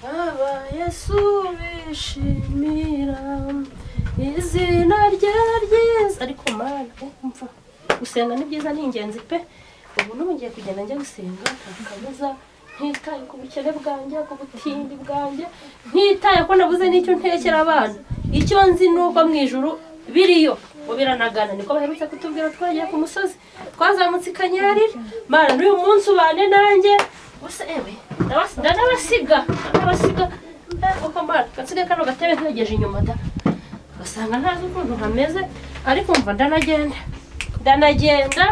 Aba Yesu bishimira izina rye ryiza. Ariko Mana, umva, gusenga ni byiza, ni ingenzi pe. Ubu n'ubu ngiye kugenda njya gusenga nta kabuza, ntitaye ku bukene bwanjye, ku butindi bwanjye, ntitaye ko nabuze n'icyo ntekera abana. Icyo nzi ni uko mu ijuru biriyo ngo biranagana, niko baherutse kutubwira twagiye ku musozi, twazamutse i Kanyarira. Mana, n'uyu munsi ubane nanjye gusa. Ewe, ndanabasiga, ndanabasiga. Uko Mana gasigaye kano gatebe ntegeje inyuma da, ugasanga ntazi ukuntu hameze, ariko mva ndanagenda, ndanagenda.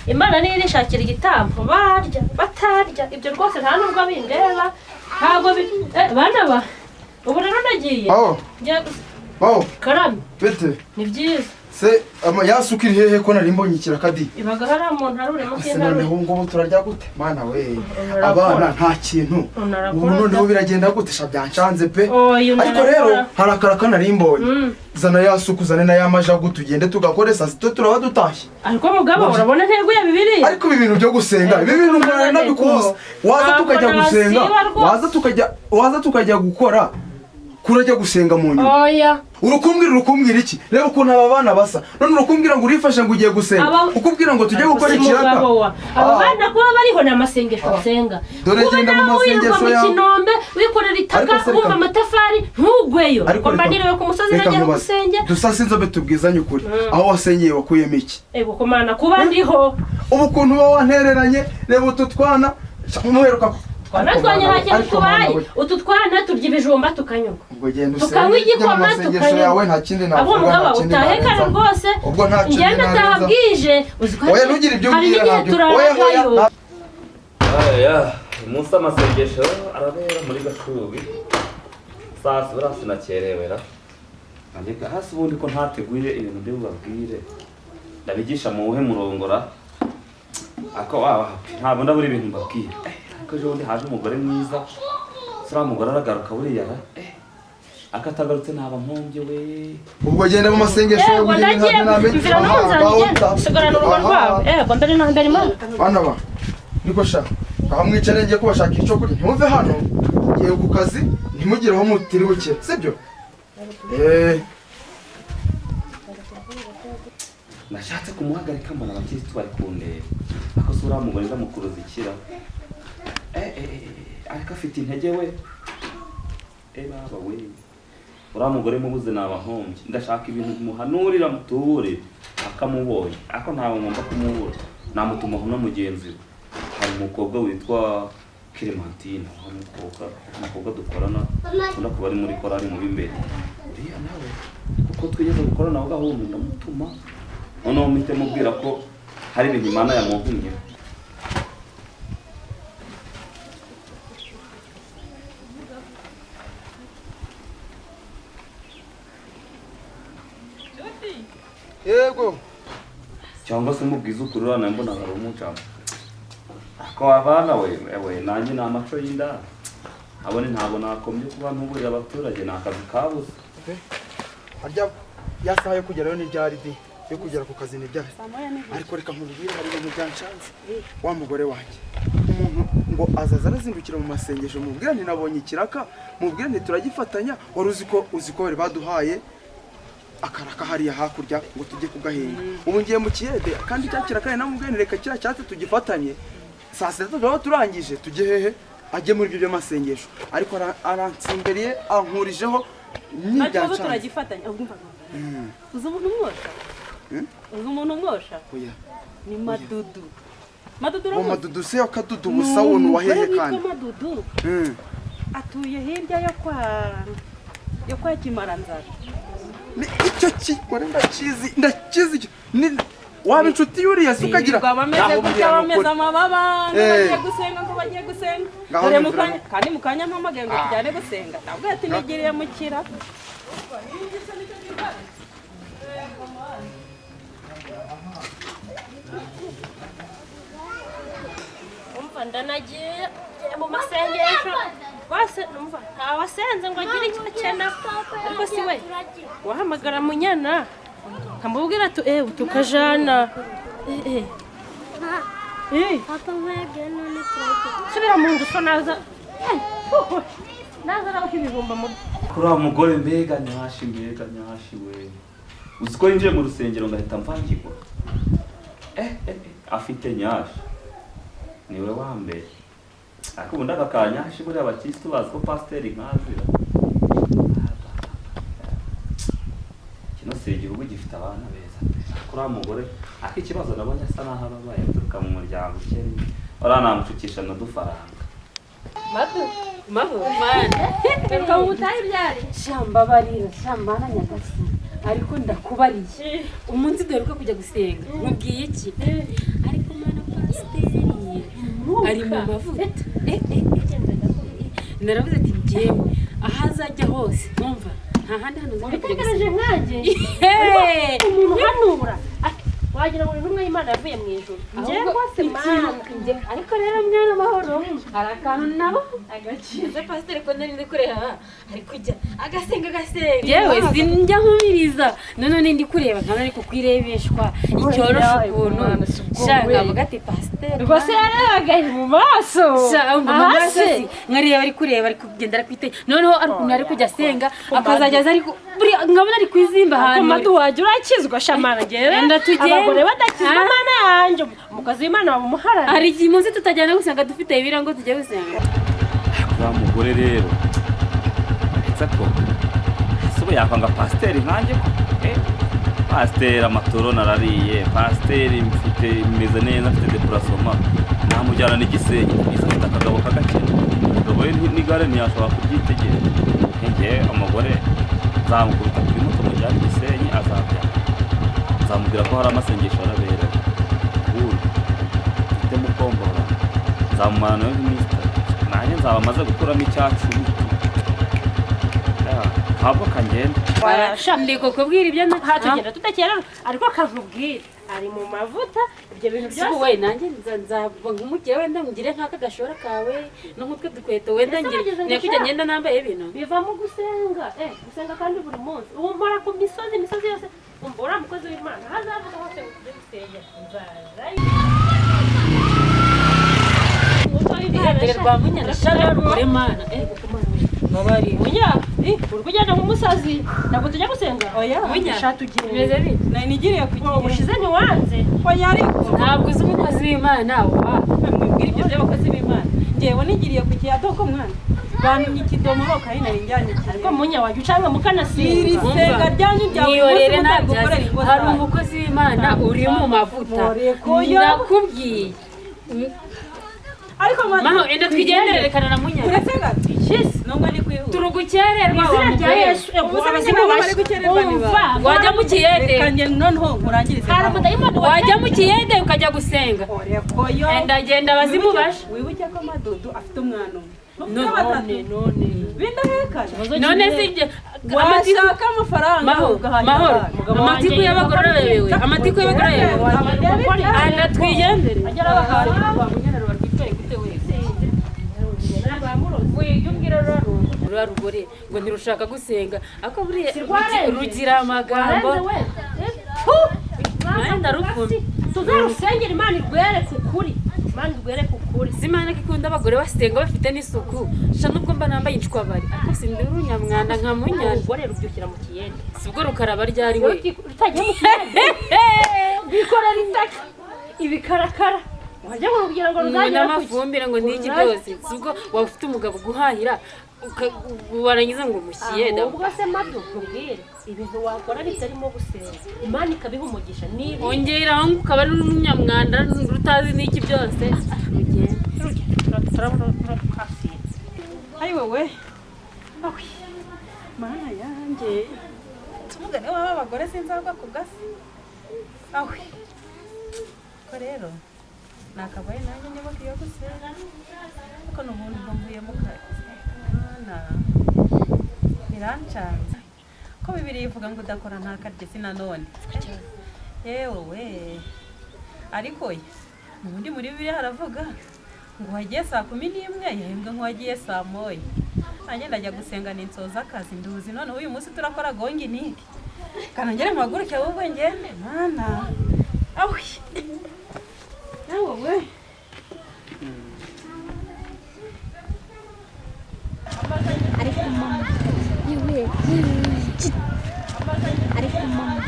Imana niyo irishakira igitambo, barya batarya, ibyo rwose nta nubwo bindeba, ntabwo bi bana ba. Ubu rero nagiye Aho, ngiye aho, karame. Bete. Ni byiza. Se ama yasuka iri hehe ko nari mbonye ikirakadi? Ibaga hariya mu ntarure, munsi Se noneho y'intarure. ubu ngubu turarya gute? Mana we. Urakora. Abana nta kintu. Urakora Ubu noneho da. biragenda gute? Sha, byanshanze pe. Oya, Ariko rero unarakora. hari akaraka nari mbonye. Zana yasuka, uzane na ya majagu, tugende tugakore, saa sita turaba dutashye. Ariko mugabo, urabona intego ya Bibiliya. Ariko ibi bintu byo gusenga, ibi bintu mbona nabikubuza. Waza Ntabwo tukajya gusenga, nasiba rwose. waza tukajya gukora, kurajya gusenga mu nyuma. Oya. Urukumbwira iki? Reba ukuntu aba bana basa, none urukumbwira ngo urifashe ngo ugiye gusenga, ukubwira ngo tujye Ariko gukora si ikiraka. mugabo wa aba Ah. bana kuba bariho ni amasengesho nsenga. Dore Kuba genda mu nawe wirirwa masengesho mu yawe. kinombe wikorera itaka, Ariko se wumva amatafari, ntugweyo. Ariko Mba niriwe ku musozi, reka nagera nkubaze. gusenge. Dusase inzobe, tubwizanye ukuri, aho wasengeye wakuyemo iki? Ego kumana, kuba ndiho. Ubu ukuntu uba wantereranye, reba utu twana muheruka. Twana twanye nta kintu tubaye. Utu twana turya ibijumba tukanyurwa, Ubwo genda tukanywa usenge, jya mu igikoma masengesho tukanywa. yawe, nta kindi Abo navuga, mugabo, nta kindi utahe kare narenzaho. rwose. Ubwo nta kindi Ngenda taha narenzaho. bwije, uzi ko Oya, ntugire ibyo hari umbwira n'igihe ntabyo. Oya, oya, turaragayo. Aya, umunsi amasengesho arabera muri Gashubi. Saa sita buriya sinakerewera. Andika hasi ubundi ko ntateguye ibintu ndi bubabwire. Ndabigisha mu wuhe murongora? Ako waba ntabwo ndabura ibintu mbabwira. Ariko ejo bundi haje umugore mwiza. Suriya mugore aragaruka buriya ra? Akatagarutse naba mpombye we. Ubwo genda mu masengesho yawe, Yego, ugende. ndagiye. Ntabwo Mvira no mu nzira, ngende sigarana urugo rwawe. Yego, mbere na mbere Imana. Bana ba, niko sha, aho mwicare, ngiye kubashakira icyo kurya. Ntimuve hano, ngiye ku kazi, ntimugire aho mutiribukira, sibyo? Nashatse kumuhagarika mbona abakirisitu bari kundeba. Ako se uriya mugore ndamukuruza ikira? Ariko afite intege we. Baba we, uriya mugore mubuze naba nkombye. Ndashaka ibintu bimuhanurira mutuburire akamubonye, ariko ntabwo ngomba kumubura, namutumaho na mugenzi we. Hari umukobwa witwa Clementine, wa mukobwa dukorana, ukunda kuba ari muri korali mu b'imbere, uriya nawe kuko twigeze gukorana nawe gahunda, ndamutuma noneho mpite mubwira ko hari ibintu Imana yamuntumye. Yego. Cyangwa se mubwize ukuri, uriya nawe mbona hari umucamo ako abana we. Ewe, nanjye ni amaco y'inda abone, ntabwo nakombye kuba ntuburira abaturage, ni akazi kabuze. Harya ya saha yo kugerayo ni ryari di? Yo kugera ku kazi ni ryari? Ariko reka nkubwire, hari ibintu byanshanze. Wa mugore wanjye, umuntu ngo azaza arazindukira mu masengesho, mubwira nti nabonye ikiraka, mubwira nti turagifatanya. Wari uzi ko bari baduhaye akaraka hariya hakurya ngo tujye kugahinga. Ubu ngiye mu kiyede, kandi cya kiraka namubwiye nti reka kiriya cyatsi tugifatanye, saa sita turaba turangije, tujye hehe, ajye muri ibyo by'amasengesho. Ariko aransimberiye, ankurijeho. Ariko ubu N'ibyanshanze. turagifatanya. Ubwo umva, uzi umuntu umwosha? Uzi umuntu umwosha? Oya. Ni Madudu. Madudu Uwo uramuzi? Madudu se wakadudu busa wuntu Ni wahehe? umugore Kandi witwa Madudu, atuye hirya yo kwa Kimaranzara. Ni icyo kigore ndakizi, ndakizi icyo. Waba inshuti y'uriya se ukagira Birirwa bameze Ngaho gutya, mbwira bameze nukuri. amababa ngo bagiye gusenga, ngo bagiye gusenga. Ngaho Dore mu nyumvira. kanya, kandi mu kanya mpamagaye ngo tujyane gusenga, ntabwo ati nigiriye mu kira. Umva, ndanagiye, ngiye mu masengesho rwose. Numva ntawasenze ngo agire icyo akena. Ariko si we wahamagara Munyana nkamubwira tu tukajana eh eh eh. Papa nkwagiye, none turagiye. Subira mu nzu, so naza. ibijumba mu Kuri wa mugore mbega nyashi, mbega nyashi we. Uzi ko yinjiye mu rusengero ngahita mvangirwa. Afite nyashi. Niwe wa mbere. Ariko ubundi aka ka nyashi buriya abakirisitu bazi ko pasiteri nkazira. Kino si igihugu gifite abana beza pe. Kuri wa mugore ariko ikibazo nabonye asa naho ababaye aturuka mu muryango ukennye. Uriya namucukisha n'udufaranga. Madu, mahu, mana. Reka ubutahe byari. Shambabarira, shambana nyagasi. Ariko ndakubariye. Umunsi duheruka kujya gusenga, mubwiye iki? Ariko mana pasiteri ari mu mavuta. Naravuze ati njyewe aho azajya hose, numva nta handi hantu nzajya kujya Wabitekereje gusenga. nkanjye. Umuntu uhanura wagira ngo ni intumwa y'Imana yavuye mu ijuru. Njye rwose mana. Ariko rero mwana mahoro, hari akantu nabo agakiza pasiteri ko nari ndi kureba ari kujya agasenga agasenga. Yewe sinjya nkumiriza none ndi kureba nkaba ari kukwirebeshwa icyoroshe ukuntu shaka avuga ati pasiteri Rwose yarebaga mu maso. Nkareba ari kureba ari kugenda ari kwite noneho ari ukuntu ari kujya asenga akazajya aza ari nkabona ari kwizimba ahantu. Madu wajya urakizwa shamana ngewe. Abagore badakizwa mana yanjye umukozi w'Imana wabumuharara. Hari igihe umunsi tutajyana gusenga dufite ibirango tujya gusenga. Uriya mugore rero ndetse ko ese ubu yakwanga pasiteri nkanjye ko pasiteri amatoro narariye, pasiteri mfite meze neza, mfite depurasoma, namujyana n'igisenyi ese afite akagabo k'agakene. Umugabo we n'igare ntiyashobora kubyitegereza. Njye umugore nzamukubita kuri moto mujyane igisenyi azabyara. Nzamubwira ko hari amasengesho arabera. Ubundi mfite mukombora nzamumara nawe iminsi itatu. Nanjye nzaba maze gukuramo icyacumi. Ntabwo kangenda. Ndi kukubwira ibyo Hatugenda tudakererwa ariko kankubwira ari mu mavuta ibyo bintu byose. We nanjye nzaba nkumugire wenda mugire nk'aka gashora kawe no nk'utwe dukweto wenda ngire nekujya ngenda nambaye ibintu. Bivamo gusenga gusenga kandi buri munsi. Ubu mpora ku misozi imisozi yose umbura umukozi w'Imana hazavuga hose ngo tujye gusenga nzazayo. Rwa munyana shara rugore mana Babari munya uri kugenda nk'umusazi ntabwo tujya gusenga. Oya munya shatugende bimeze bite? Nari nigiriye kugiye ubushize ntiwanze. Oya ariko ntabwo uzi umukozi w'Imana wa mwibwira ibyo by'abakozi b'Imana. Ngewe nigiriye kugiye adoko mwana bantumye ikidomoro kandi nari njyanye. Ariko munya wajya ucanga mukanasenga. Iri senga ryanyu bya buri munsi mutari gukorera ingo hari zanyu. umukozi w'Imana uri mu mavuta ndakubwiye. Ariko maho enda twigendere rekana na munya. Uretse gato nubwo ni kwihuta turugukererwa izina rya Yesu. Wajya mu kiyede noneho nkurangirize. Wajya mu kiyede ukajya gusenga. Enda genda abazimubasha. Wibuke ko Madudu afite umwana umwe. None none bindahekana. None sibye washaka amafaranga mahoro amatiku y'abagore arabebewe amatiku y'abagore arabebewe. Anda twigendere. Rwa rugore ngo ntirushaka gusenga ako buriya rugira amagambo. Tuzarusengera Imana irwereke ukuri. Imana irwereke ukuri. Imana ikunda abagore basenga bafite n'isuku. Sha nubwo mba nambaye inshwabari ariko sindi urunyamwanda nka munyana. Urugore rubyukira mu kiyede. Sibwo rukaraba ryari we. Rutagiye mu kiyede. Bikorera itaka ibikarakara. Wajya ngo kugira ngo ruzagera ku amafumbire ngo niki byose. Sibwo waba ufite umugabo guhahira warangiza ngo mushyiyeda. Ubwo se Madu nkubwire ibintu wakora bitarimo gusenga Imana ikabiha umugisha niba ongera aho ukaba ari umunyamwanda rutazi n'iki byose. Ayi wowe awi mana yanjye tumugane waba abagore sinzagwa ku gasi awi ko rero nakabaye nanjye nyoboka iyo gusenga ariko n'ubundi ubwo mvuye mu kazi mana birancanze ko Bibiliya ivuga ngo udakora ntakarye sinanone yewe we ariko n'ubundi muri Bibiliya haravuga ngo wagiye saa 11 yahembwe nk'uwagiye saa 1. Nanjye ndajya gusenga ninsoza akazi nduzi noneho uyu munsi turakora gongi niki kanongere mpaguruke ahubwo ngende mana awi nawe we Ariko mama yewe ariko mama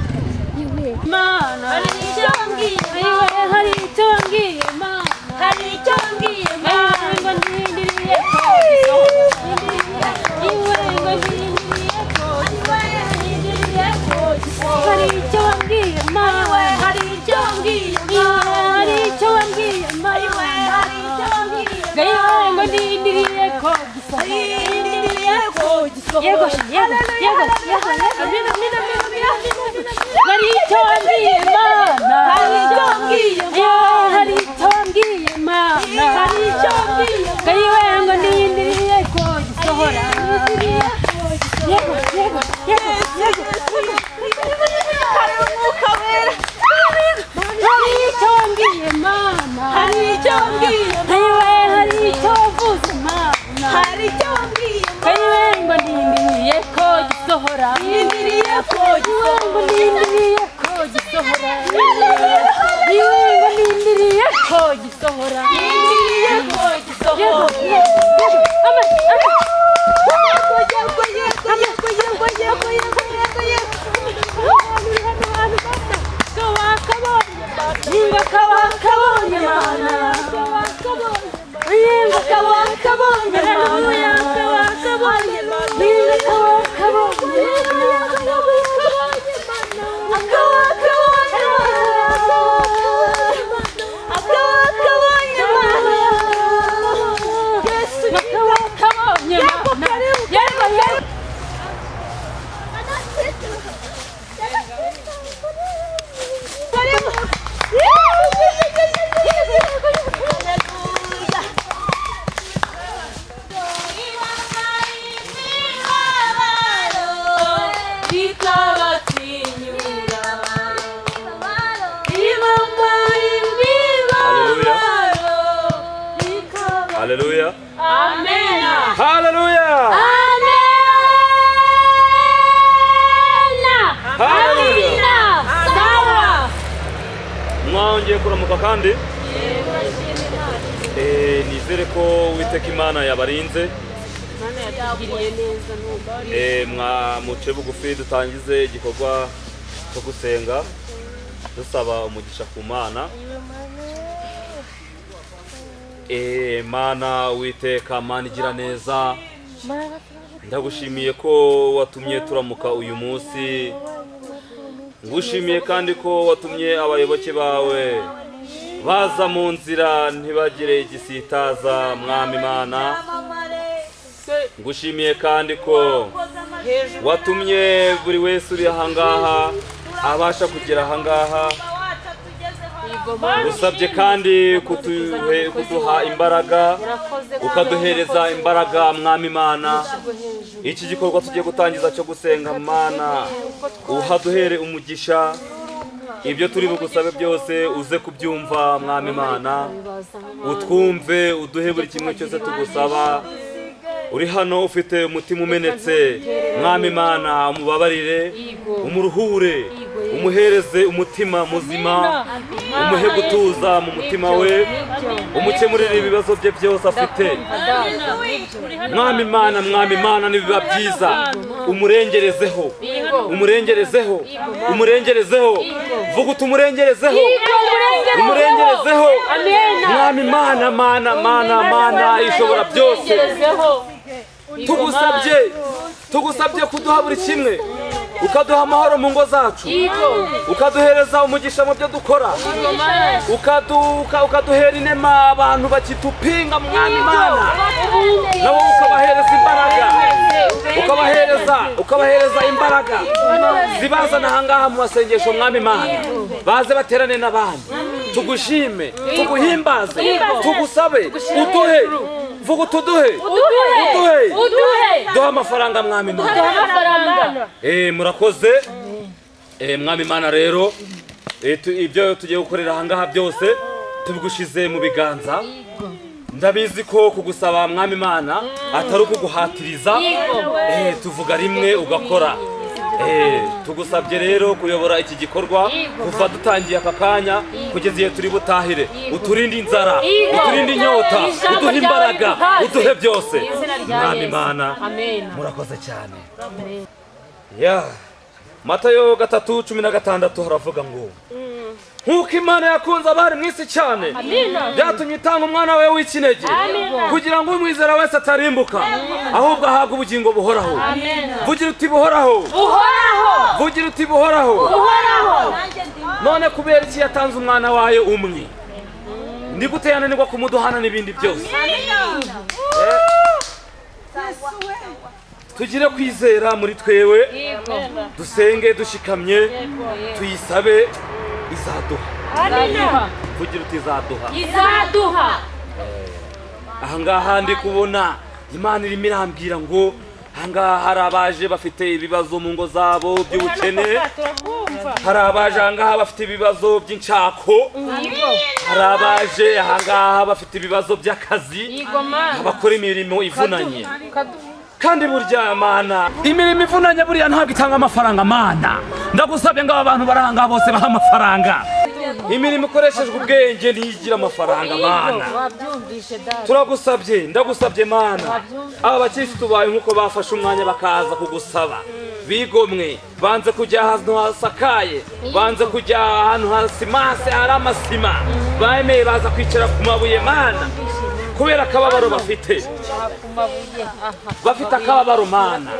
yewe Mana hari icyo wambwiye, hari icyo wambwiye Mana, hari icyo wambwiye Mana, ngo ndindiriye ko gisohora, iwe ngo ndindiriye ko gisohora, hari icyo wambwiye Mana, hari icyo wambwiye Mana, hari icyo wambwiye Mana, hari icyo wambwiye Mana, ngo ndindiriye ko gisohora, ndindiriye ko gisohora, yego yego yego yego yego, hari icyo wambwiye Mana, hari icyo wambwiye Mana, hari icyo wambwiye Mana, hari icyo wambwiye Mana, ngo ndindiriye ko gisohora, yego yego yego yego, hari umwuka wera, hari icyo wambwiye Mana, hari icyo wambwiye Mana, hari icyo wavuze Mana, hari icyo wambwiye Mana, ngo ndindiriye ko gisohora, ndindiriye ko gisohora, ngo ndindiriye ko gisohora, ngo ndindiriye ko gisohora, ndindiriye ko gisohora, amen amen. Haleluya. Amen. Haleluya. Amen. Haleluya. Sawa. Mwongeye kuramuka kandi? Nizere ko Uwiteka Imana yabarinze. Imana yatugiriye neza n'ubu. Mwa muce bugufi dutangize igikorwa cyo gusenga dusaba umugisha ku Mana. Mana Uwiteka, Mana igira neza, ndagushimiye ko watumye turamuka uyu munsi, ngushimiye kandi ko watumye abayoboke bawe baza mu nzira ntibagire igisitaza, Mwami Mana. Ngushimiye kandi ko watumye buri wese uri ahangaha abasha kugera ahangaha. Usabye kandi kuduha imbaraga, ukaduhereza imbaraga, Mwami Mana. Iki gikorwa tugiye gutangiza cyo gusenga, Mana, uhaduhere umugisha. Ibyo turi bugusabe byose uze kubyumva, Mwami Mana, utwumve, uduhe buri kimwe cyose tugusaba. Uri hano ufite umutima umenetse, Mwami Mana, umubabarire, umuruhure, umuhereze umutima muzima, umuhe gutuza mu mutima we, umukemurire ibibazo bye byose afite. Mwami Mana, Mwami Mana, nibiba byiza umurengerezeho, umurengerezeho, umurengerezeho, vuga uti umurengerezeho, umurengerezeho. Mwami Mana, Mana, Mana, Mana ishobora byose, tugusabye kuduha buri kimwe, ukaduha amahoro mu ngo zacu, ukaduhereza umugisha mu byo dukora, ukaduhera inema abantu bakitupinga, Mwami Mana, nabo ukabahereza imbaraga, ukabahereza imbaraga zibazana ahangaha mu masengesho, Mwami Mana, baze baterane n'abandi, tugushime, tuguhimbaze, tugusabe, uduhe, vuga utuduhe, uduhe, duha amafaranga, Mwami Mana. Murakoze. Mwami Mana rero, ibyo tugiye gukorera ahangaha byose tubigushize mu biganza. Ndabizi ko kugusaba, Mwami Mana, atari ukuguhatiriza. Tuvuga rimwe ugakora. Tugusabye rero kuyobora iki gikorwa kuva dutangiye aka kanya kugeza igihe turi butahire. Uturinde inzara, uturinde inyota, uduhe imbaraga, uduhe byose. Mwami Imana, murakoze cyane. Ya Matayo 3:16 haravuga ngo nkuko Imana yakunze abari mu isi cyane, byatumye itanga umwana we w'ikinege kugira ngo umwizera wese atarimbuka ahubwo ahabwe ubugingo buhoraho. Vugira uti buhoraho. Vugira uti buhoraho. None kubera iki yatanze umwana wayo umwe? Ni gute yananirwa kumuduhana n'ibindi byose? Tugire kwizera muri twewe, dusenge dushikamye, tuyisabe izaduha. Vugira uti izaduha. Izaduha. Ahangaha ndi kubona Imana irimo irambwira ngo ahangaha hari abaje bafite ibibazo mu ngo zabo by'ubukene, hari abaje ahangaha bafite ibibazo by'inshako, hari abaje ahangaha bafite ibibazo by'akazi, abakora imirimo ivunanye. Kandi burya Mana, imirimo ivunanye buriya ntabwo itanga amafaranga. Mana, ndagusabye ngo aba bantu baranga bose baha amafaranga. Imirimo ikoreshejwe ubwenge ntigira amafaranga. Mana, turagusabye, ndagusabye Mana, aba bakirisitu bawe nkuko bafashe umwanya bakaza kugusaba bigomwe, banze kujya ahantu hasakaye, banze kujya ahantu hasimase hari amasima, bemeye baza kwicara ku mabuye. Mana, kubera akababaro bafite, bafite akababaro. Mana,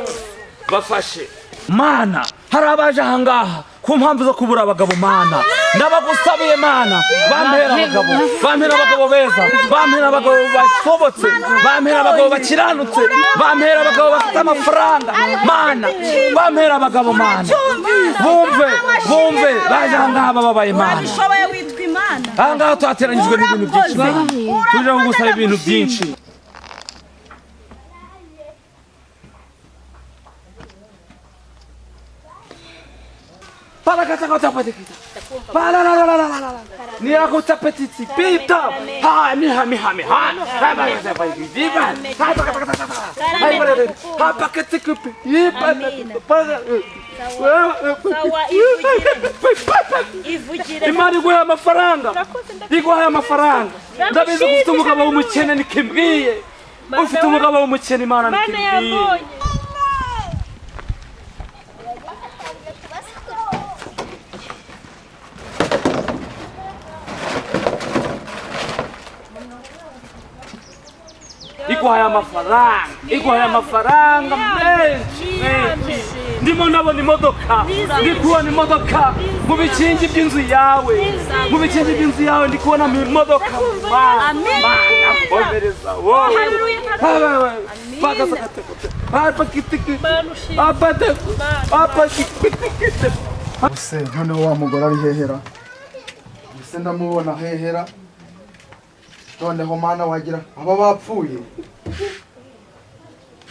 bafashe. Mana, hari abaje ahangaha ku mpamvu zo kubura abagabo. Mana, ndabagusabiye Mana, bampera abagabo, bampera abagabo beza, bampera abagabo basobotse, bampera abagabo bakiranutse, bampera abagabo bafite amafaranga. Mana, bampera abagabo. Mana, bumve, bumve baje ahangaha bababaye. Mana, ahangaha twateranyijwe n'ibintu byinshi. Mana, tuje kugusaba ibintu byinshi. Imana iguhaye amafaranga, iguhaye amafaranga. Ndabizi ko ufite umugabo w'umukene, nikimbwiye ufite umugabo w'umukene. Imana nikimbwiye. Iguhaye amafaranga, iguhaye amafaranga menshi menshi. Ndimo ndabona imodoka, ndi kubona imodoka mu bikingi by'inzu yawe, mu bikingi by'inzu yawe ndi kubona imodoka. Mana, komereza wowe. Ese noneho wa mugore ari hehera? Ese ndamubona hehera? Noneho Mana, wagira aba bapfuye.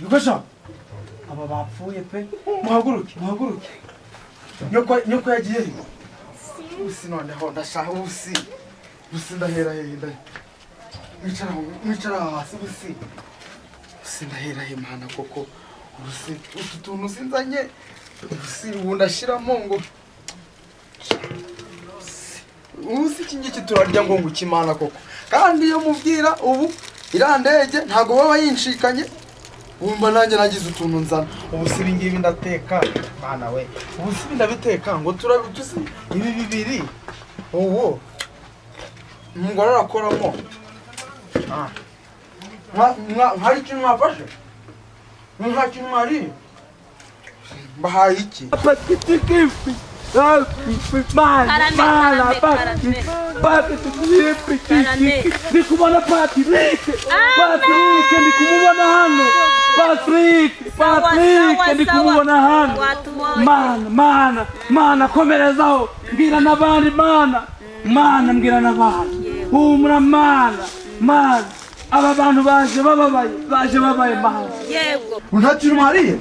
Niko aba bapfuye pe. Muhaguruke, muhaguruke. Nyoko yagiye he? Usi noneho ndashaka usi. Usi ndahera he ndahera. Mwicara, mwicara hasi usi. Usi ndahera he Mana koko. Usi utu tuntu sinzanye. Usi ubu ndashiramo ngo usi iki ngiki turarya ngo ngukimana koko. Kandi iyo mubwira ubu irandege ntago baba yinshikanye, wumva nanjye nagize utuntu nzana. Ubu si ibingibi ndateka Mana we, ubu si ndabiteka ngo turabituzi ibi bibiri ubu umugore arakoramo. Hari ikintu mwafashe? Nta kintu mwariye? Mbahaye iki? Ndi kubona Patrick, Patrick ndi kumubona hano. Patrick, Patrick ndi kumubona hano. Mana, Mana, Mana, komerezaho, mbwira n'abandi. Mana, Mana, mbwira n'abandi. Humura Mana, Mana, aba bantu baje bababaye, baje babaye Mana. Yego. Nta kintu mwariye?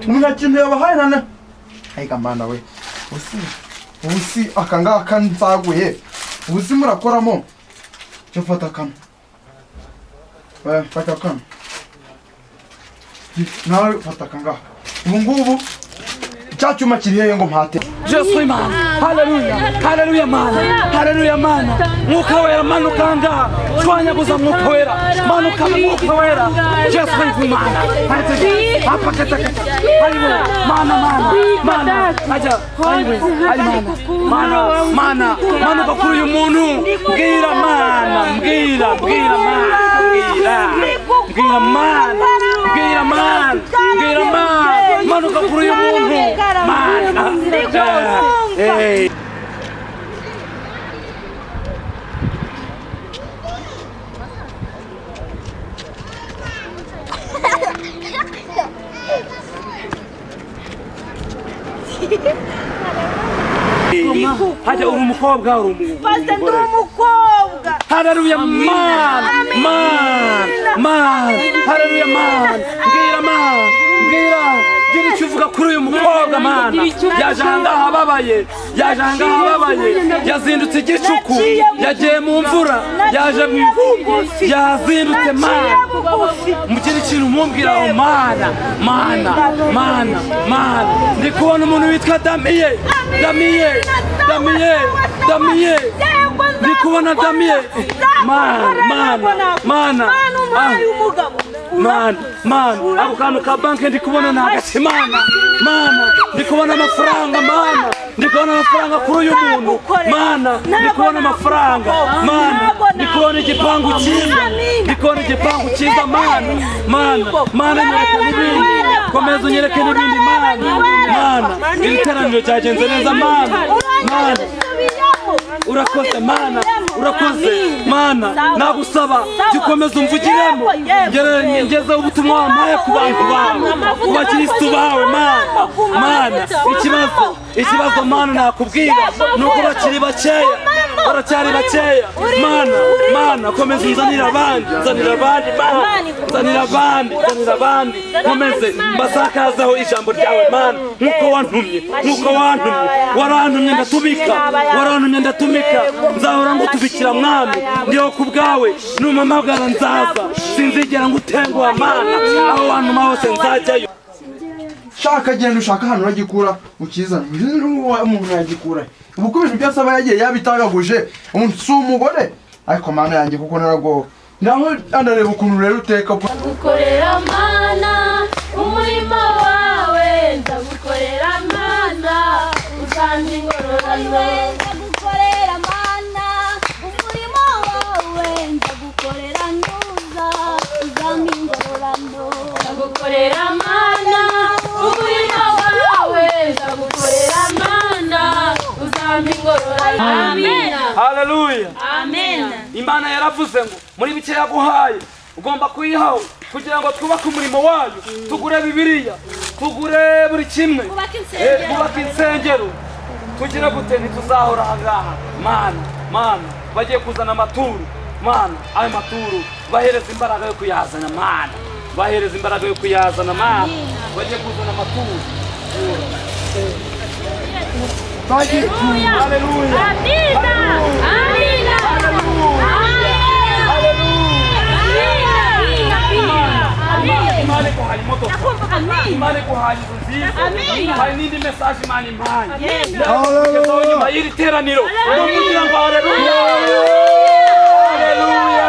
Nta kintu yabahaye nane? Ayiga Mana we. Usi, usi akangaka nzaguye. Usi murakoramo. Cyo fata kano. Fata kano. Nawe fata kanga. Ubu ngubu Cya cyuma kiri hehe ngo mpate? Yesu Imana, haleluya, haleluya Mana, haleluya Mana. Mwuka wera manuka ngaha, shwanyaguza Mwuka wera, manuka Mwuka wera. Yesu Imana, hapa kata kata, haiwe Mana, Mana, Mana, aja, haiwe, Mana, Mana, Mana, manuka kuri uyu muntu, mbwira Mana, mbwira, mbwira Mana, mbwira, mbwira Mana, mbwira Mana, mbwira Mana, manuka kuri uyu muntu, Mana. Hey. Hajya uri umukobwa uri umugore? Umukobwa. Haleluya man, man, man. Haleluya man. Mbwira man, mbwira. Gira icyo uvuga kuri uyu mukobwa mana. Yaje ahangaha ababaye, yaje ahangaha ababaye, yazindutse igicuku, yagiye mu mvura, yaje mu ivumbi, yazindutse mana. Mugire ikintu mumbwira aho mana, mana, mana, mana. Ndi kubona umuntu witwa Damiye, Damiye, Damiye, Damiye. Ndi kubona Damiye. Mana, mana, mana. Mana, mana, ako kantu ka banki ndi kubona ni agaki mana, mana, ndi kubona amafaranga mana, ndi kubona amafaranga kuri uyu muntu mana, ndi kubona amafaranga mana, ndi kubona igipangu cyiza, ndi kubona igipangu cyiza mana, mana, mana nyereka n'ibindi, komeza unyereke n'ibindi mana, mana, iri teraniro ryagenze neza mana, mana. Urakoze mana, urakoze mana, nagusaba gikomeza umvugiremo, ngeze ubutumwa wampaye ku bantu bawe, ku bakristu bawe mana, mana. Ikibazo, ikibazo mana nakubwira nuko bakiri bakeya, baracyari bakeya mana, mana, komeza unzanira abandi, nzanira abandi mana, nzanira abandi, nzanira abandi, komeze mbasakazeho ijambo ryawe mana, nkuko wantumye, nkuko wantumye, warantumye ndatumika, warantumye ndatumika, nzahora ngutubikira mwami, ndiho ku bwawe, numpamagara nzaza, sinzigera ngutenguha mana, aho wantuma hose nzajyayo. Shaka genda ushaka ahantu uragikura ukizana, umuntu yagikura ubu ko ibintu byose aba yagiye yabitagaguje, si umugore ariko mana yanjye kuko naragowe. Naho andareba ukuntu rero uteka. Ndagukorera mana umurimo wawe, ndagukorera mana uzampa ingororano. Ndagukorera mana umurimo wawe, ndagukorera ntuza uzampa ingororano. Ndagukorera mana umurimo wawe, ndagukorera mana uzampa ingororano. Amen. Haleluya. Amen. Imana yaravuze ngo muri bike yaguhaye ugomba kuyihaho kugira ngo twubake umurimo wayo, tugure Bibiliya, tugure buri kimwe, twubake insengero, tugira gute ntituzahora ahangaha mana, mana. Bagiye kuzana amaturu mana, ayo maturu bahereza imbaraga yo kuyazana mana, bahereza imbaraga yo kuyazana mana, bagiye kuzana amaturu. Haleluya. Amina. Amina. Amina. Imana iguhaye imodoka, Imana iguhaye inzu nziza, hari n'indi message Imana impaye nyuma y'iri teraniro, no kugira ngo haleluya, haleluya.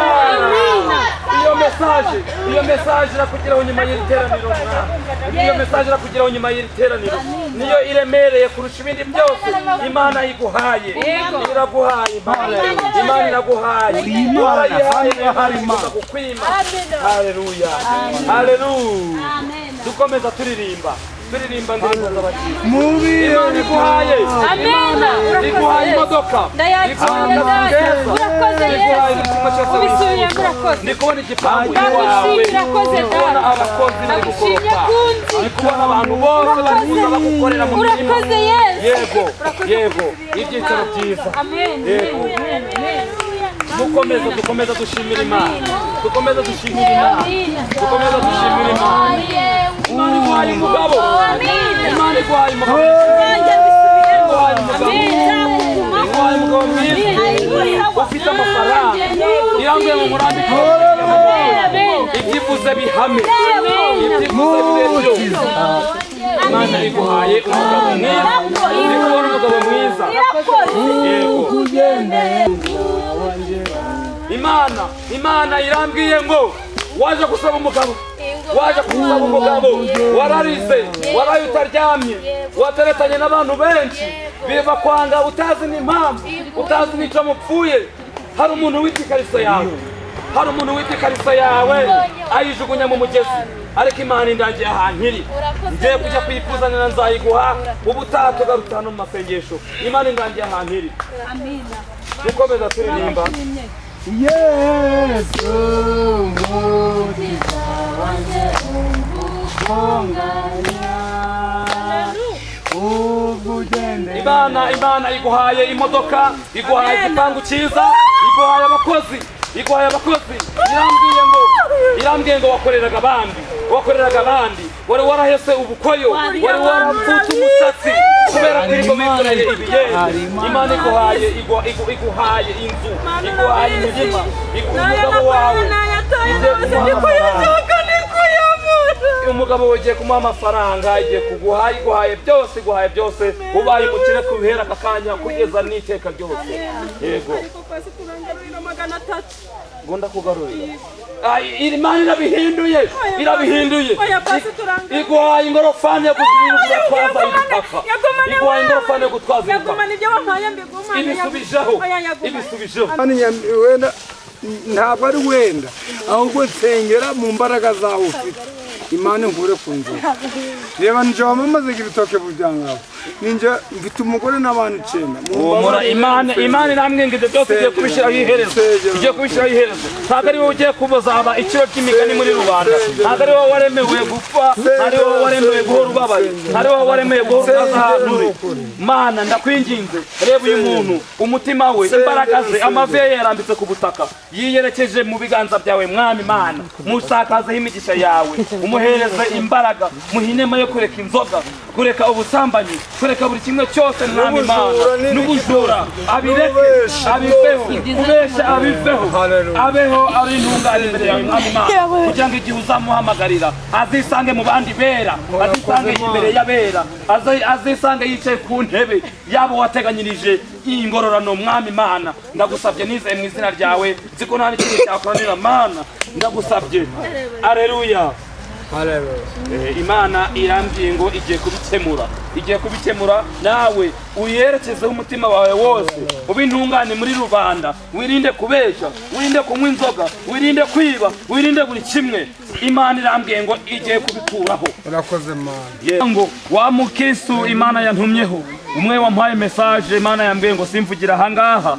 Iyo message, iyo message irakugeraho nyuma y'iri teraniro, iyo message irakugeraho nyuma y'iri teraniro, niyo iremereye kurusha ibindi byose Imana iguhaye, iraguhaye Imana, Imana iraguhaye, warayihaye kukwima. Haleluya, haleluya. Dukomeza turirimba, turirimba ndirimbo z'abakristo. Imana iguhaye, Amina. iguhaye imodoka, Ndayakira data, urakoze Yesu, ubisubiye murakoze. Ndi kubona igipangu iwawe, Ndagushimira ndi kubona data, abakozi bari ndagushimye gukoropa, kunzi, ndi kubona abantu bose bari kuza bagukorera mu mirimo. urakoze Yesu. Yego, yego, ibyicaro byiza. Amen. Yego. Dukomeza, dukomeza dushimira Imana, dukomeza dushimira Imana, dukomeza dushimira Imana. Imana iguhaye umugabo, Imana iguhaye umugabo, iguhaye umugabo, iguhaye umugabo mwiza, ufite amafaranga, irambuye mu murambi, ibyifuzo bihame, ibyifuzo bibe byo. Imana iguhaye umugabo mwiza. Ndi kubona umugabo mwiza. Yego. Imana irambwiye ngo waje gusaba umugabo, waje gusaba umugabo, wararize, waraye utaryamye, wateretanye n'abantu benshi, biva kwanga utazi n'impamvu, utazi n'icyo mupfuye. Hari umuntu wita ikariso yawe, hari umuntu wita ikariso yawe ayijugunya mu mugezi, ariko Imana indangiye ahantu iri. Ngiye kujya kuyikuzanira, nzayiguha ubutaha tugaruka hano mu masengesho. Imana indangiye ahantu iri. Dukomeza turirimba. Yesu mukiza wanjye umvunganya ubwo. Imana iguhaye imodoka, iguhaye igipangu cyiza, iguhaye abakozi, iguhaye abakozi. Irambwiye ngo wakoreraga abandi, wakoreraga abandi, wari warahese ubukoyo, wari warapfutse umusatsi kubera kwirirwa wikoreye ibiyede. Imana iguhaye iguhaye inzu, iguhaye imirima, iguha umugabo wawe. Umugabo ugiye kumuha amafaranga, igiye kuguha, iguhaye byose, iguhaye byose, ubaye umukire kubihera aka kanya kugeza n'iteka ryose. Yego. Ariko pasiteri urangarurira 300. Ngo ndakugarurira. Imana irabihinduye, irabihinduye. Iguhaye ingorofani yo gutwaza ibitaka. Iguhaye ingorofani yo gutwaza ibitaka. Ibisubijeho, ibisubijeho. Wenda ntabwo ari wenda, ahubwo nsengera mu mbaraga zawe ufite. Imana nkure ku nzoga. Reba nje wamamazaga ibitoke byangabo. Ninje mfite umugore n'abantu 9. Imana irambwiye ngo ibyo byose igiye kubishyiraho iherezo. Igiye kubishyiraho iherezo. Ntabwo ari wowe ugiye kubazaba iciro cy'imigani muri rubanda. Ntabwo ari wowe waremewe gupfa, ntabwo ari wowe waremewe guhora ubabaye, ntabwo ari wowe waremewe guhora utaza ahantu uri. Mana ndakwinginze, reba uyu muntu, umutima we, imbaraga ze, amavi ye yarambitse ku butaka, yiyerekeje mu biganza byawe Mwami Mana. Musakazeho imigisha yawe, umuhereze imbaraga, muhe inema yo kureka inzoga, kureka ubusambanyi, kureka buri kimwe cyose Mwami Mana, n'ubujura abireke, abiveho, kubesha abiveho, abeho ari intungane imbere yawe Mwami Mana, kugira ngo igihe uzamuhamagarira azisange mu bandi bera, azisange imbere y'abera, azisange yicaye ku ntebe yabo wateganyirije ingororano Mwami Mana. Ndagusabye nizeye mu izina ryawe, nzi ko nta n'ikintu cyakuranira Mana, ndagusabye. Aleluya. Imana irambwiye ngo igiye kubikemura, igiye kubikemura. Nawe uyerekezeho umutima wawe wose, ube intungane muri rubanda, wirinde kubeshya, wirinde kunywa inzoga, wirinde kwiba, wirinde buri kimwe. Imana irambwiye ngo igiye kubikuraho. Urakoze Mana. Ngo wa mukristu Imana yantumyeho, umwe wampaye message, Imana yambwiye ngo simvugira aha ngaha,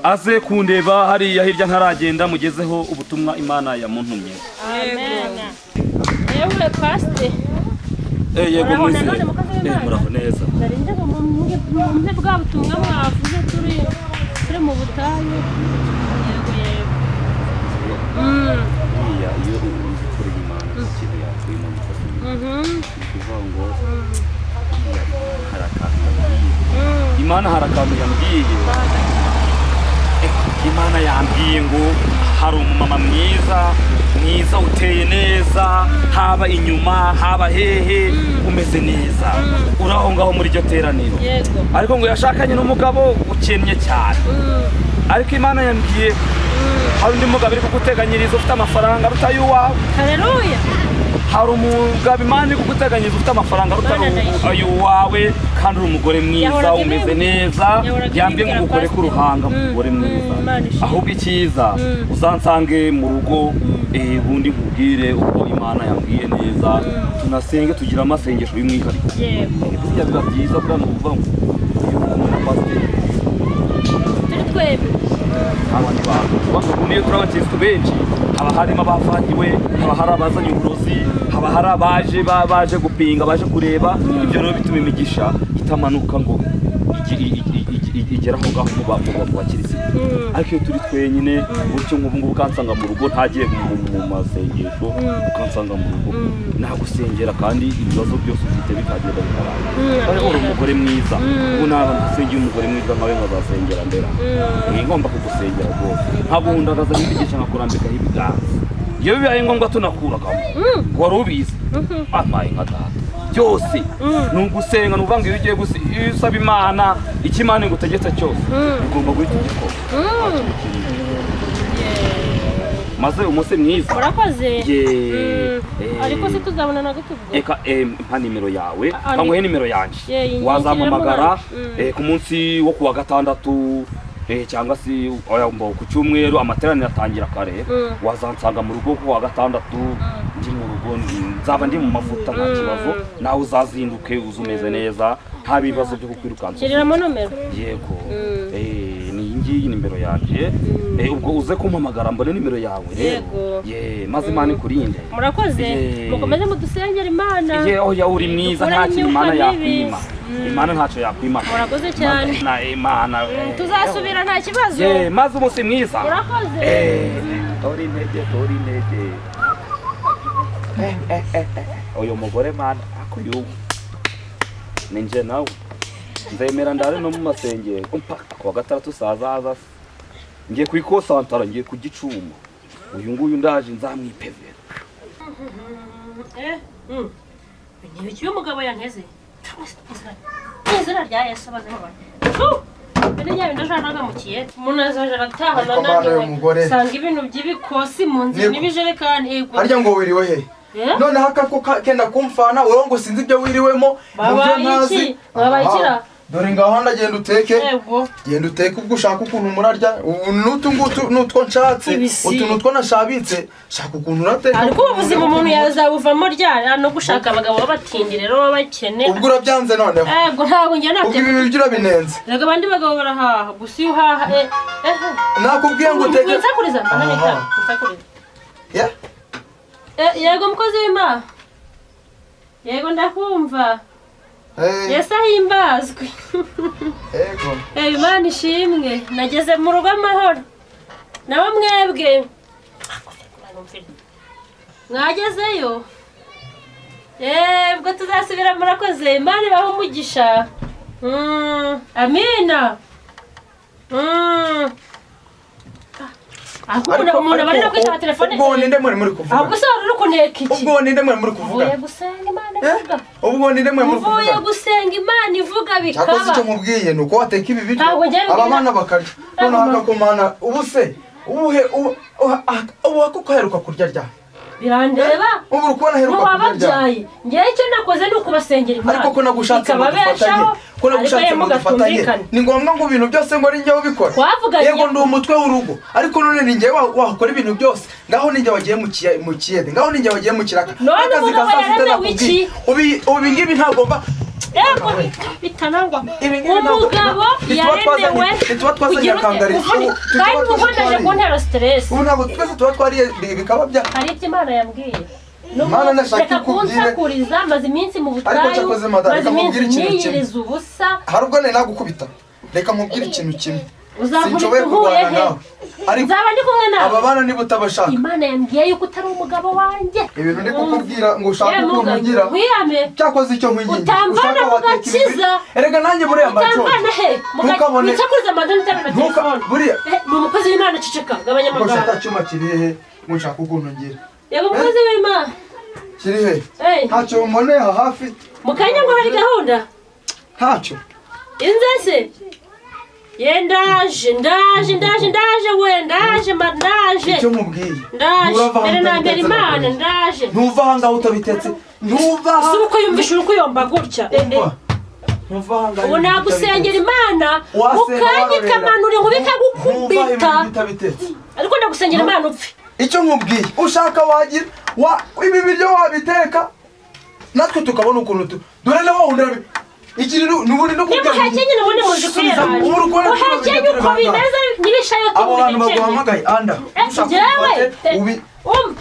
aze kundeba hariya hirya ntaragenda, mugezeho ubutumwa Imana yamuntumye. Amen. Yewe pasite. Yego mwize. Muraho neza. Narinde ngo mumpe bwa butumwa mwavuze turi mu butayu. Yego yego. Iya iyo ukoreye Imana ikintu yakwima mufata. Kuvuga ngo Imana harakantu yambwiye. Imana yambwiye ngo hari umumama mwiza mwiza uteye neza, haba inyuma haba hehe, umeze neza, uraho ngaho muri iryo teraniro. Ariko ngo yashakanye n'umugabo ukennye cyane. Ariko Imana yambwiye hari undi mugabo iri kuguteganyiriza ufite amafaranga aruta ay'uwawe. Haleluya. Hari umugabo Imana iri kuguteganyiriza ufite amafaranga aruta ay'uwawe, kandi uri umugore mwiza umeze neza. Yambwiye ngo ukore ku ruhanga umugore mwiza. Ahubwo icyiza uzansange mu rugo, ubundi nkubwire uko Imana yambwiye neza, tunasenge tugira amasengesho y'umwihariko. Burya biba byiza buriya ni ukuvuga ngo iyo uri kumwe na pasiteri turi twembi abandi bantu niyo turi abakirisitu benshi, haba harimo abavangiwe, haba hari abazanye uburozi, haba hari abaje baje gupinga, baje kureba. Ibyo rero bituma imigisha itamanuka ngo igera aho ngaho mu bakirisitu. Ariko iyo turi twenyine gutyo nk'ubu ngubu ukansanga mu rugo ntagiye mu masengesho, ukansanga mu rugo nagusengera kandi ibibazo byose ufite bikagenda bikarangira. Ariko uri umugore mwiza, ubu naba ntasengeye umugore mwiza nkawe nkazasengera mbera. Ngomba kugusengera rwose, nkabundagaza n'imigisha nkakurambikaho ibiganza. Iyo bibaye ngombwa tunakuragamo, wari ubizi amaye nka data. Byose ni ugusenga. Ni ukuvuga ngo iyo ugiye iyo usaba Imana, icyo Imana igutegetse cyose ugomba guhita ugikora. Nta kintu kirimo. Maze umunsi mwiza. Urakoze. Ye. Ariko se tuzabona na gute ubwo? Eka, mpa nimero yawe. Ah, kanguhe nimero yanjye. Ye, iyi Wazampamagara ngiyi. Ku munsi wo kuwa gatandatu, cyangwa se oya, mbo ku cyumweru amateraniro atangira kare. Wazansanga mu rugo ku wa gatandatu, ndi mu rugo, nzaba ndi mu mavuta, nta kibazo. Nawe uzazinduke uze umeze neza, nta bibazo byo kukwirukansa. Shyiriramo nomero. Yego. Ni iyi ngiyi nimero yanjye. Ubwo uze kumpamagara mbone nimero yawe rero. Yego. Ye, maze Imana ikurinde. Murakoze. Ye. Mukomeze mudusengera Imana. Ye, oya, uri mwiza, nta Dukuremo kintu Imana imyuka mibi. yakwima. Imana ntacyo yakwima. Murakoze cyane. Na Imana. Tuzasubira, nta kibazo. Ye, maze umunsi mwiza. Murakoze. Tori intege, tori intege. Uyu mugore mana, ako yubu ni nje nawe nzemera ndare no mu masengero mpaka kuwa gatandatu sazaza se. Ngiye ku ikosantara, ngiye ku gicuma, uyu nguyu ndaje nzamwipevera. Ni ibiki uyu mugabo yanteze? Mu izina rya Yesu, abazima banjye. Bene bya ndajanaga mu kiyete. Umuntu azaje arataha. Ariko mana y'uyu mugore. Sanga ibintu by'ibikosi mu nzu Niko. n'ibijerekani. Yego. Harya ngo wiriwe he? Eh? Noneho akako kenda kumfana wowe ngo sinzi ibyo wiriwemo mu byo Babaye ntazi. iki? Babaye Aha. ikira? Dore ngaho ndagenda uteke. Yego. Genda uteke, ubwo ushaka ukuntu murarya ubu n'utu ngutu n'utwo nshatse. Ibisi. Utu n'utwo nashabitse, shaka ukuntu urateka. Ariko ubu buzima umuntu yazabuvamo ryari? No gushaka abagabo b'abatindi rero b'abakene. Ubwo urabyanze noneho? Yego, ntabwo njye Ubwo nabyo. ibi biryo urabinenze? Rega abandi bagabo barahaha gusa, iyo uhaha Nakubwiye ngo uteke. Winsakuriza mbana nita. Aha. Winsakuriza. Yeah. Yego mukozi w'Imana, yego, ndakumva. Yesu ahimbazwe. Yego. Imana ishimwe, nageze mu rugo amahoro. Nabo mwebwe mwagezeyo? Ubwo tuzasubira, murakoze, Imana ibahe umugisha. Amina. Ahubwo umuntu aba ari no kwitaba telefone. Ubwo ninde muri kuvuga? Ahubwo se wari uri kuneka iki? Ubwo ninde muri kuvuga? Mvuye gusenga Imana ivuga. Ubwo ninde muri Mvuye kuvuga? gusenga Imana ivuga Cyakoze bikaba. icyo nkubwiye ni uko wateka ibi biryo Ntabwo njye aba mbwira- bana bakarya. Noneho akakumana ubu se ubuhe ubu ako aheruka kurya ryari? Birandeba. Ubu uri kubona aheruka kurya ryari? Muwababyaye, ngewe icyo nakoze ni ukubasengera Imana Ariko ko nagushatse ngo dufatanye, ikababeshaho, ko nagushatse ariko ngo dufatanye, mugatumvikane. ni ngombwa ngo ibintu byose ngo ari njyewe ubikora? Twavuganye- Yego, ndi umutwe w'urugo, ariko none ni njyewe wakora ibintu byose? Ngaho ni njye wagiye mu kiyede, ngaho ni njye wagiye mu kiraka. None N'akazi ka umugabo saa sita yaremewe nakubwiye. iki? Ubi ngibi ntagomba. Yego, bitanangwa. Ibi ngibi ntabwo- Umugabo ntituba twazanye- yaremewe ntituba twazanye kugira ute? akangari. Ubu Kandi tuba ubu ukomeje twariye. kuntera stress. Ubu ntabwo twese tuba twariye bikaba bya Hari ibyo Imana yambwiye. Imana ndashaka Reka ikubwire. kunsakuriza, maze iminsi mu Ariko butayu, cyakoze madame, maze reka iminsi nkubwire ikintu kimwe. niyiriza ubusa. Hari ubwo nari nagukubita. Reka nkubwire ikintu kimwe. Uzankubita Sinshoboye uhuye kurwana he? nawe, ariko Nzaba ndi kumwe nawe. aba bana niba utabashaka. Imana yambwiye yuko utari umugabo wanjye. Ibintu ndi kukubwira ngo ushake Yewe ukuntu mugabo, ugira. wiyame. Cyakoze icyo nkwinginze, Utamvana ushaka mu wateka ibi biryo. gakiza. Erega nanjye buriya mbacoye. Utamvana he? Ntukabone- Winsakuriza amadani utari na telefone. Buriya Ni umukozi w'Imana, ceceka, gabanya ngo amagambo. shaka cyuma kiri he ngo nshake ukuntu ngira? Yego mukozi w'Imana. Kiri he? Eh, Ntacyo mboneye aha hafi. Mu kanya ngo hari gahunda. Ntacyo. Inzese ye, ndaje, ndaje, ndaje, ndaje we, ndaje ma, ndaje. Icyo nkubwiye, Ndaje. nturava aha Mbere na mbere utabitetse. Imana, Nakubwiye. ndaje. Ntuva aha ngaho utabitetse, ntuva aha. Si uko yumvisha uri kuyomba gutya. Umva, ntuva aha ngaho Ubu ibintu nagusengera utabitetse. Imana Wasenga mukanya warorera. ikamanura inkuba Ntuva aha ikagukubita. ibintu utabitetse. Ariko ndagusengera Imana upfe. Icyo nkubwiye, ushaka wagira wa ibi biryo wabiteka natwe tukabona ukuntu tu dore na wundi iki n'ubundi no kubwira. Nimuhekenye n'ubundi muzi Subiza, kwiyaranja. ubu uri kubona ko Muhekenye turi uko bangahe? bimeze n'ibishayote. Abo bantu mubihekenye. baguhamagaye anda ushaka Njyewe ufate ubi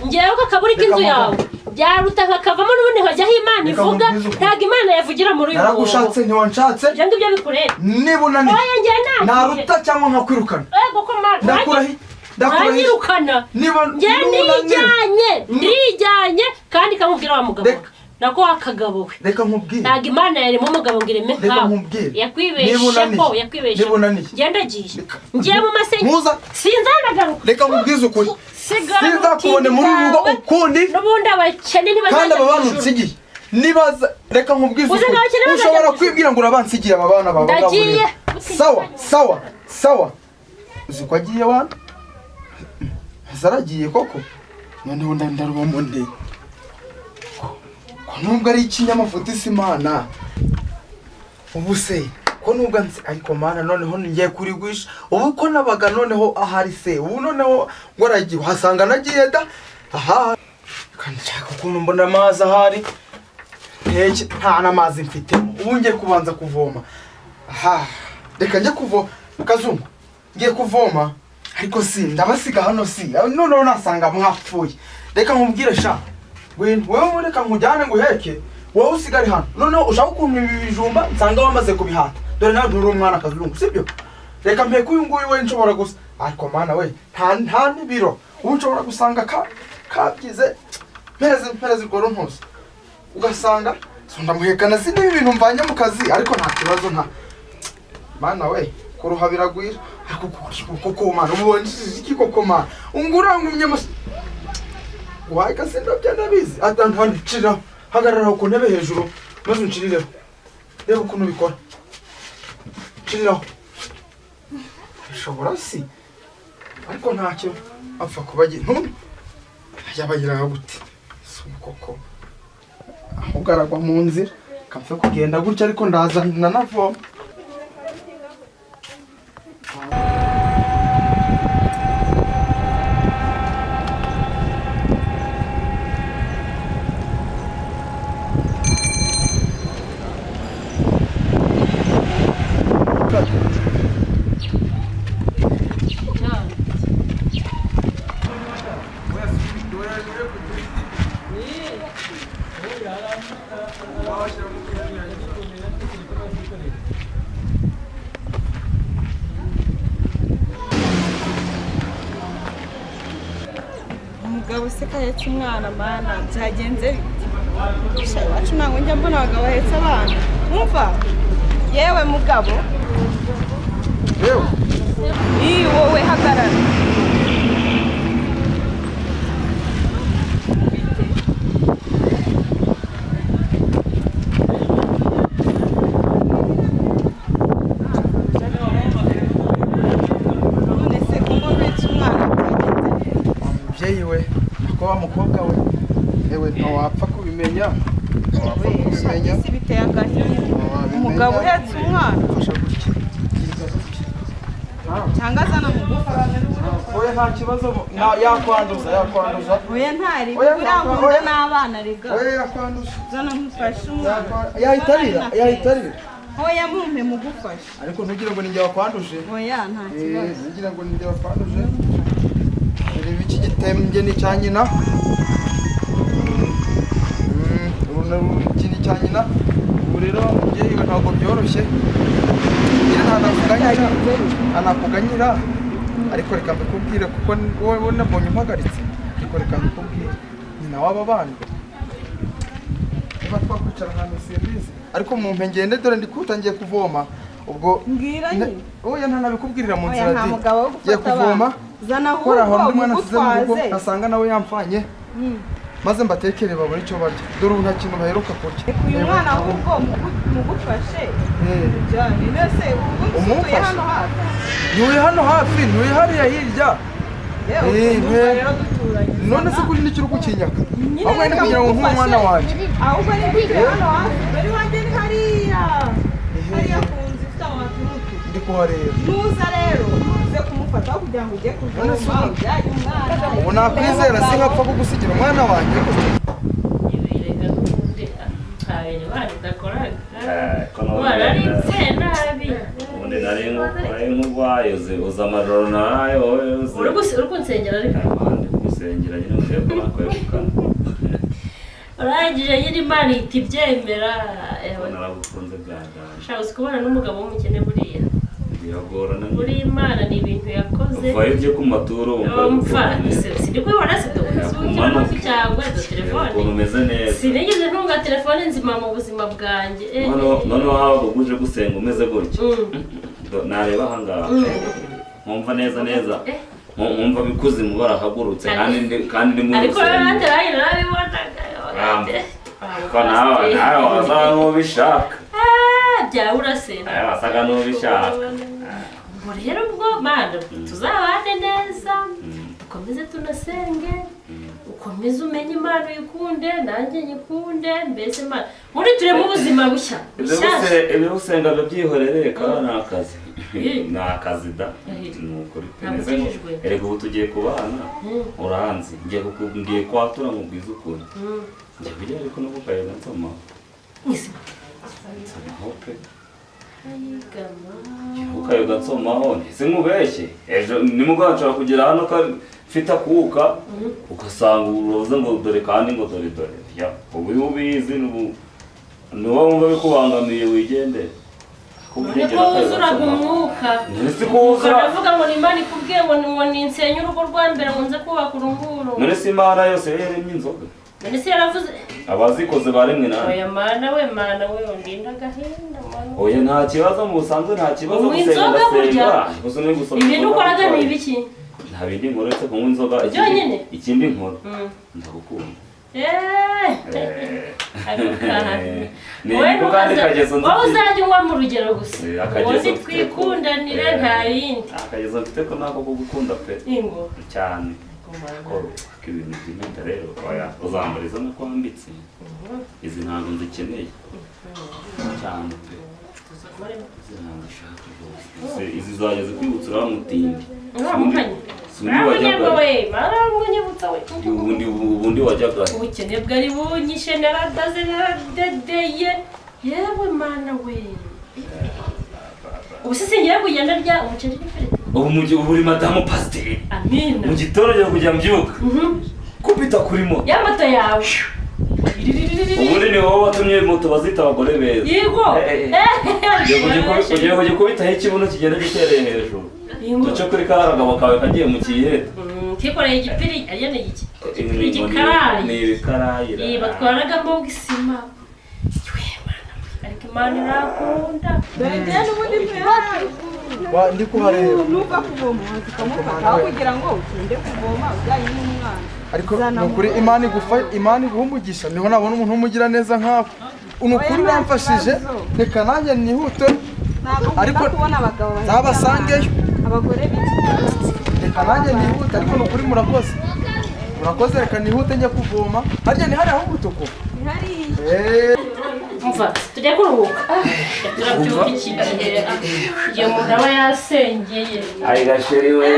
njyewe kakaburi k'inzu Reka yawe byaruta kakavamo n'ubundi nkajyaho Imana Reka ivuga. nkubwize ukuri. Ntabwo Imana yavugira muri uyu mwobo. Naragushakatse ntiwanshatse. Ibyo ngibyo bikureba. Niba unaniye Oya, njye nagiye. naruta cyangwa nkakwirukana. Ego ko Mana Ndakurahi, ndakurahi. Uranyirukana? Niba Njye nunanira ndijyanye, ndijyanye, kandi kamubwira wa mugabo we Reka. nako wa kagabo we. Reka nkubwire. Ntabwo Imana yarema umugabo ngo ireme Reka nkawe. nkubwire. Niba Yakwibeshe unaniye. ko yakwibeshe. Niba unaniye. Ngenda agiye. Reka. Ngiye mu masengesho. Ntuza. Sinzanagaruka. Reka nkubwize ukuri. Sigara Sinzakubone muri uru rugo bwawe. ukundi. N'ubundi abakene Kandi ntibazajya aba mu bantu ijuru. nsigiye Nibaza reka nkubwize Uzi ukuri. nta kintu Ushobora bazajya- kwibwira ngo urabansigira aba bana bawe Ndagiye. Sawa sawa sawa. Uzi ko agiye wana? Zaragiye koko. Noneho ndarubamo nde? Ko nubwo ari ikinyamafuti si Imana. Ubu se ko nubwo nzi ariko Mana noneho ngiye kurigwisha. Ubu ko nabaga noneho ahari se. Ubu noneho ngo aragiye uhasanga nagiye da. Aha. Kandi nshaka ukuntu mbona amazi ahari. Nteke nta n'amazi mfite. Ubu ngiye kubanza kuvoma. Aha. Reka njye kuvoma. Kazungu. Ngiye kuvoma. Ariko si ndabasiga hano si. Noneho nasanga mwapfuye. Reka nkubwire sha. Ngwino wewe reka nkujyane nguheke. Wowe usigare hano. Noneho ushaka ukuntu ibi bijumba nsanga wamaze kubihata. Dore nawe nturi umwana Kazungu, sibyo? Reka mpeke uyu nguyu we nshobora gusa. Ariko Mana we nta n'ibiro. Ubu nshobora gusanga kabyize. Mpereze urwo runtuza. Ugasanga so ndamuhekana si n'ibi bintu mvanye mu kazi ariko nta kibazo nta. Mana we kuruha biragwira. Ariko koko Mana ubonye iki koko Mana. Ungurangumye musa. Waika sindabya ndabizi. Atantu handicira. Hagarara ku ntebe hejuru maze uncirireho. Reba ukuntu bikora. Nciriraho. Bishobora si. Ariko ntacyo apfa kubagira. Ntumwe. Yabagira gute? Si koko. Ahubwo aragwa mu nzira. Kamfe kugenda gutya ariko ndaza nanavoma. Umugabo se kahetse umwana Mana byagenze bite? Iwacu ntabwo njya mbona abagabo bahetse abana. Umva yewe mugabo. Yewe. Ii wowe hagarara. None se ko mbona uhetse umwana byagenze bite? Mubyeyi we ko wa mukobwa we ewe ntawapfa kubimenya. Ntawapfa kubimenya. Isi biteye agahinda. Umugabo uhetse umwana Fasha gutya. cyangwa azana mugufasha. Oya nta kibazo yakwanduza yakwanduza. Oya ntari Oya, buriya nkunda oya. n'abana rega. Oya yakwanduza. Zana mufashe umwana. Yahitarira yahitarira. Oya mumpe mugufashe. Ariko ntugire ngo ninjye wakwanduje. Oya nta kibazo. Ntugire ngo ninjye wakwanduje. Reba iki gitembye ni icya nyina. Iki ni icya nyina. Ubu rero mubyeyi we ntabwo byoroshye. Nyine ntanakuganyira. Anakuganyira. Ariko reka mbikubwire kuko wowe nabonye umpagaritse. Ariko reka mbikubwire. Nyina w'aba bana. Niba twakwicara ahantu simbizi. Ariko mumpe ngende dore ndi kutangiye kuvoma. Ubwo Mbwira nyine. Oya ntanabikubwirira mu Oya nzira nta di. mugabo wo Ngiye gufata kuvoma. abana. Zana Kora aho ahubwo undi mwana asize mu rugo mugutwaze. asanga nawe yamfanye. Maze mbatekere babone icyo barya. Dore ubu nta kintu baheruka kurya. Reka uyu mwana ahubwo mugufashe. Ujyane. Nese ubundi utuye Umufashe? hano hafi. Ntuye hano hafi, ntuye hariya hirya. Yewe Eh, ndumva rero duturanye. None se kuri n'ikiri kukinyaka. Nyine Ahubwo reka ni kugira ngo nkuhe umwana mugufashe. wanjye. Ahubwo ni gutuye hano hafi. Dore iwanjye ni hariya. Hariya ku nzu ifite amabati y'umutuku. Ndi kuhareba. Nuza rero uze kumufata aho kugira ngo ujye None se kuvoma ubu- ujyanye umwana. Ubu nakwizera sinkapfa kugusigira umwana wanjye gutya. Ibirega n'ubundi nta bintu badakoraga. Ko nawe Wararitse nabi. Ubundi nari nk'urwaye uzi amajoro naraye wowe uzi. Uri kunsengera ariko. Ndi kugusengera nyine ngo ndebe ko nakwegukana. Urangije nyine Imana ihita ibyemera. Ko naragukunze byaganje. Shaka uzi kubana n'umugabo w'umukene buriya. Biragorana nyine. Buri Imana ni ibintu yakoze. Uvayo ujye ku maturo wumva Umva, ukuntu sindi kubibona se dore cyangwa do telefone. ukuntu umeze neza. Sinigeze ntunga telefone nzima mu buzima bwanjye. Noneho haba uje gusenga umeze gutya. Nareba aha ngaha. Nkumva neza neza. Nkumva bikuzimu barahagurutse kandi ndi mu Ariko rero rusengero. nanjye narabibonaga. Ko nawe wasaga nk'ubishaka. Byawe urasena. Nawe wasaga n'ubishaka. Ubwo rero ubwo mana tuzabane neza, dukomeze tunasenge, ukomeze umenye Imana uyikunde nanjye nyikunde, mbese Imana muri tureme ubuzima bushya. Ibyo gusenga byihorere kaba ni akazi. Ni akazi da. Ni ukuri pe. Erega ubu tugiye kubana uranzi ngiye kwatura ngo ubwize ukuri. Njye bijya ariko no kukayoga nsoma. Nsomaho pe. Ukayoga nsomaho ntise nkubeshye. Ejo nimugoroba nshobora kugera hano mfite akuka ugasanga uroze ngo dore kandi ngo dore dore. Ubu iyo ubizi nuba wumva bikubangamiye wigendere. Niko wuzuraga umwuka. Ukavuga ngo ni Imana ikubwiye ngo ninsenye urugo rwa mbere ngo nze kubaka urunguru. None se Imana yose yaremye inzoga? None se yaravuze abazikoze baremwe nawe. Oya Mana we, Mana we, undinda agahinda Mana. Oya nta kibazo mu busanzwe, nta kibazo gusenga ndasenga. Gusa ni gusoma. Ibintu ukoraga ni ibiki? Nta bindi nkora uretse kunywa inzoga. Ikindi nkora ndagukunda. Wowe uzajya unywa mu rugero gusa, ubundi twikundanire nta bindi. Akagezo mfite ko nako ko gukunda pe cyane. Ko ibintu by'impeta rero oya uzambariza no kwambitse izi ntabwo nzikeneye cyane pe. Izi ntabwo nshaka rwose, izi zajya zikwibutsa uramutindi. Ubundi wajyaga ubukene bwari bunyishe naradaze naradedeye. Yewe Mana we, ubu se singiye kugenda ndya umuceri n'ifiriti. Ubu mu gihe uri madamu pasiteri. Amina. Mu gitondo ngiye kujya mbyuka kupita kuri moto ya moto yawe. Ubundi ni wowe watumye moto bazita abagore beza. Yego. Ugiye kujya kubitaho ikibuno kigenda gitereye hejuru. Duce kuri kariya kagabo kawe kagiye mu kiyede. Kikoreye igipiri ariyo ni iki? Igikarayi. Ni ibikarayi. Iyi batwaragamo isima. Ariko Imana irakunda. Wa ndi kuhareba. Nuva kuvoma ukamufata aho kugira ngo utinde kuvoma ujyanye n'umwana. Ariko nukuri Imana igufa, Imana iguha umugisha, niho nabona umuntu w'umugira neza nkawe. Unukuri uramfashije, reka nanjye nihute. Ariko kubona abagabo nzabasangeyo. Abagore biki. Reka nanjye nihute, ariko nukuri murakoze. Murakoze, reka nihute njye kuvoma. Harya ni hari aho ubutuku? Ni hari. Umva, tujya kuruhuka. Turabyuka iki gihe igihe umuntu aba yasengeye. Ayiga sheri we.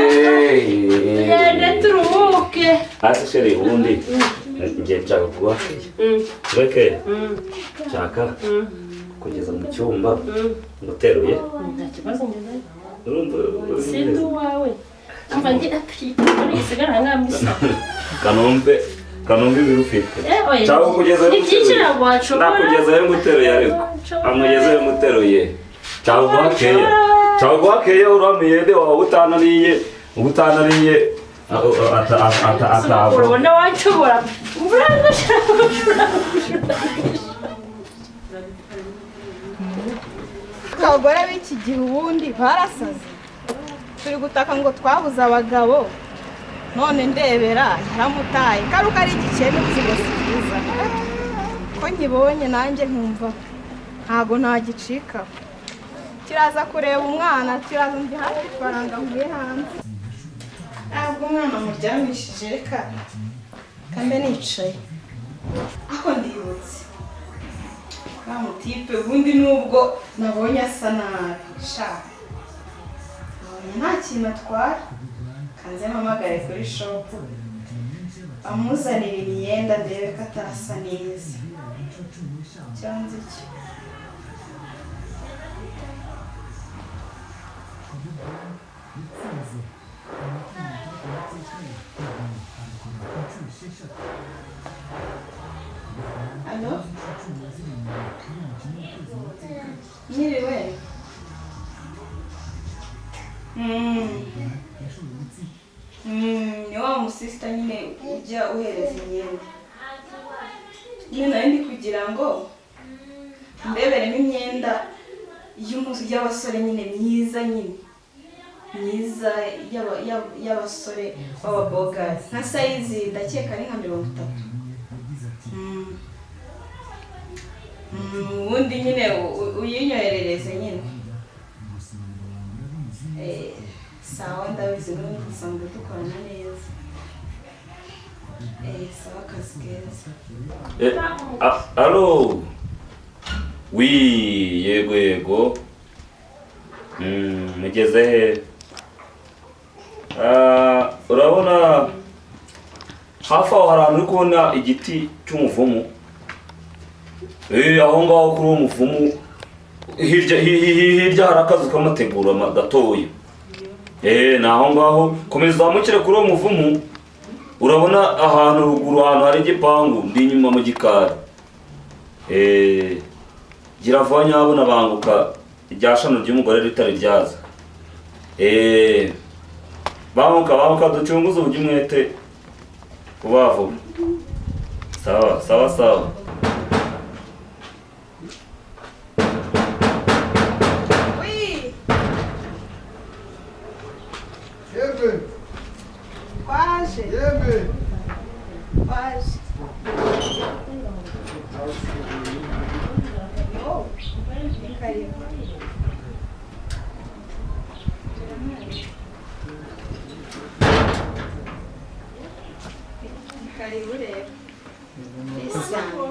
Tugende turuhuke. Hasi sheri ubundi ngiye nshaka kuba. Tureke. Nshaka kugeza mu cyumba nguteruye. Nta kibazo ngeze. Urumva sindi uwawe. Umva ngi apfi isigara nkamisa. Kanombe ibiro ufite. Cyangwa kugeza nakugezayo nguteruye ariko. Amugezayo nguteruye. Cyangwa keya. Cyangwa keya uramiyede wawe utanariye, utanariye ata urabona wanshobora. Abagore b'iki gihe ubundi barasaze. Turi gutaka ngo twabuze abagabo. None ndebera yaramutaye karuka ari igikene ubuzima si bwiza. Ko nkibonye nanjye nkumva ntago ntagicika. Kiraza kureba umwana, kiraza ndi hafi ifaranga nkuye hanze. Ntabwo umwana muryamishije reka kambe nicaye. Aho ndibutse wa mutipe ubundi nubwo nabonye asa nabi sha. Nabonye nta kintu atwara. Kanze mpamagare kuri shop amuzanira imyenda ndebe ko atasa neza. Cyanze iki? Alo? Mwiriwe? Ni wa musista nyine ujya uhereza imyenda. Nyine nari ndi kugira ngo mbeberemo imyenda y'abasore nyine myiza nyine. Myiza y'abasore b'ababogari. Nka sayizi ndakeka ari nka 30. Ubundi nyine uyinyoherereze nyine. Sawa, ndabizi n'ubundi dusanzwe dukorana neza. Sawa, akazi keza. Allô. Oui, yego yego. Mugeze he? Urabona hafi aho hari ahantu uri kubona igiti cy'umuvumu. Aho ngaho kuri uwo muvumu hirya hirya hari akazu k'amategura gatoya. Ni aho ngaho, komeza uzamukire kuri uwo muvumu. Urabona ahantu ruguru, ahantu hari igipangu, ndi inyuma mu gikari. Gira vuba nyabona, banguka irya shano ry'umugore ritari ryaza. Banguka banguka, ducunguze uburyo umwete vuba vuba. Sawa sawa sawa. Oui. Yemwe. Waje. Yemwe. Waje. Yo, ni karibu. Ni karibu rero. Isanga.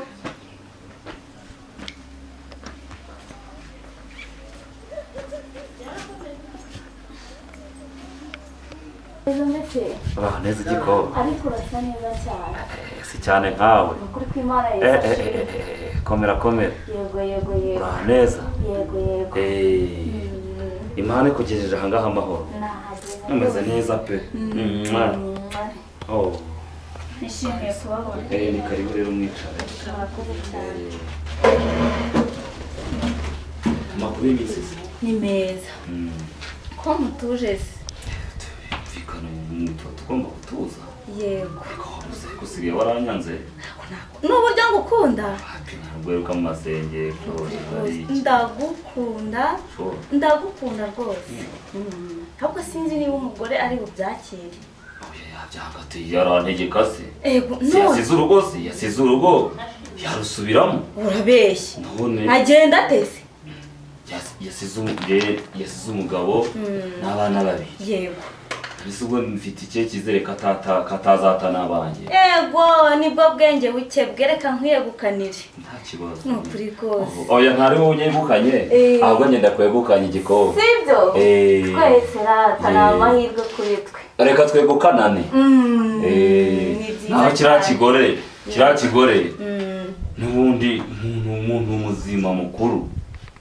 Uraho neza igikobwa. Ariko urasa neza cyane. Si cyane nkawe. Ukuri kw'Imana Yesu ashimwe. Komera komera. Yego yego yego. Uraho neza. Yego yego. Imana ikugejeje aha ngaha amahoro. Nahageze. Umeze neza pe. Mwah. Oh. Nishimiye kubabona. Ni karibu rero mwicare. Murakoze cyane. Amakuru y'iminsi se? Ni meza. Ko mutuje se? Tumvikana, tuba tugomba gutuza. Yego. Gusigaye waranyanze. N'uburyo ngukunda? Ntabwo wiruka mu masengesho. Ndagukunda. Ndagukunda rwose. Ahubwo sinzi niba umugore ari bubyakire. Yabyanga ati yarantegeka se. Ego, Si yasize urugo se, yasize urugo. Yarusubiramo. Urabeshya. None Agenda atese. yasize umugabo n'abana babiri. Yego. Mbese ubwo mfite ikihe cyizere katazata n'abanjye? Ego, nibwo bwenge buke bwereka nkwiyegukanire. Nta kibazo. Ni ukuri rwose. Oya, ntari wowe unyegukanye, ahubwo ngenda kwegukanya igikombe. Sibyo? Twese rata ni amahirwe kuri twe. Reka twegukanane. Ni byiza Naho kiriya cyane. kigore, kiriya kigore n'ubundi umuntu muzima mukuru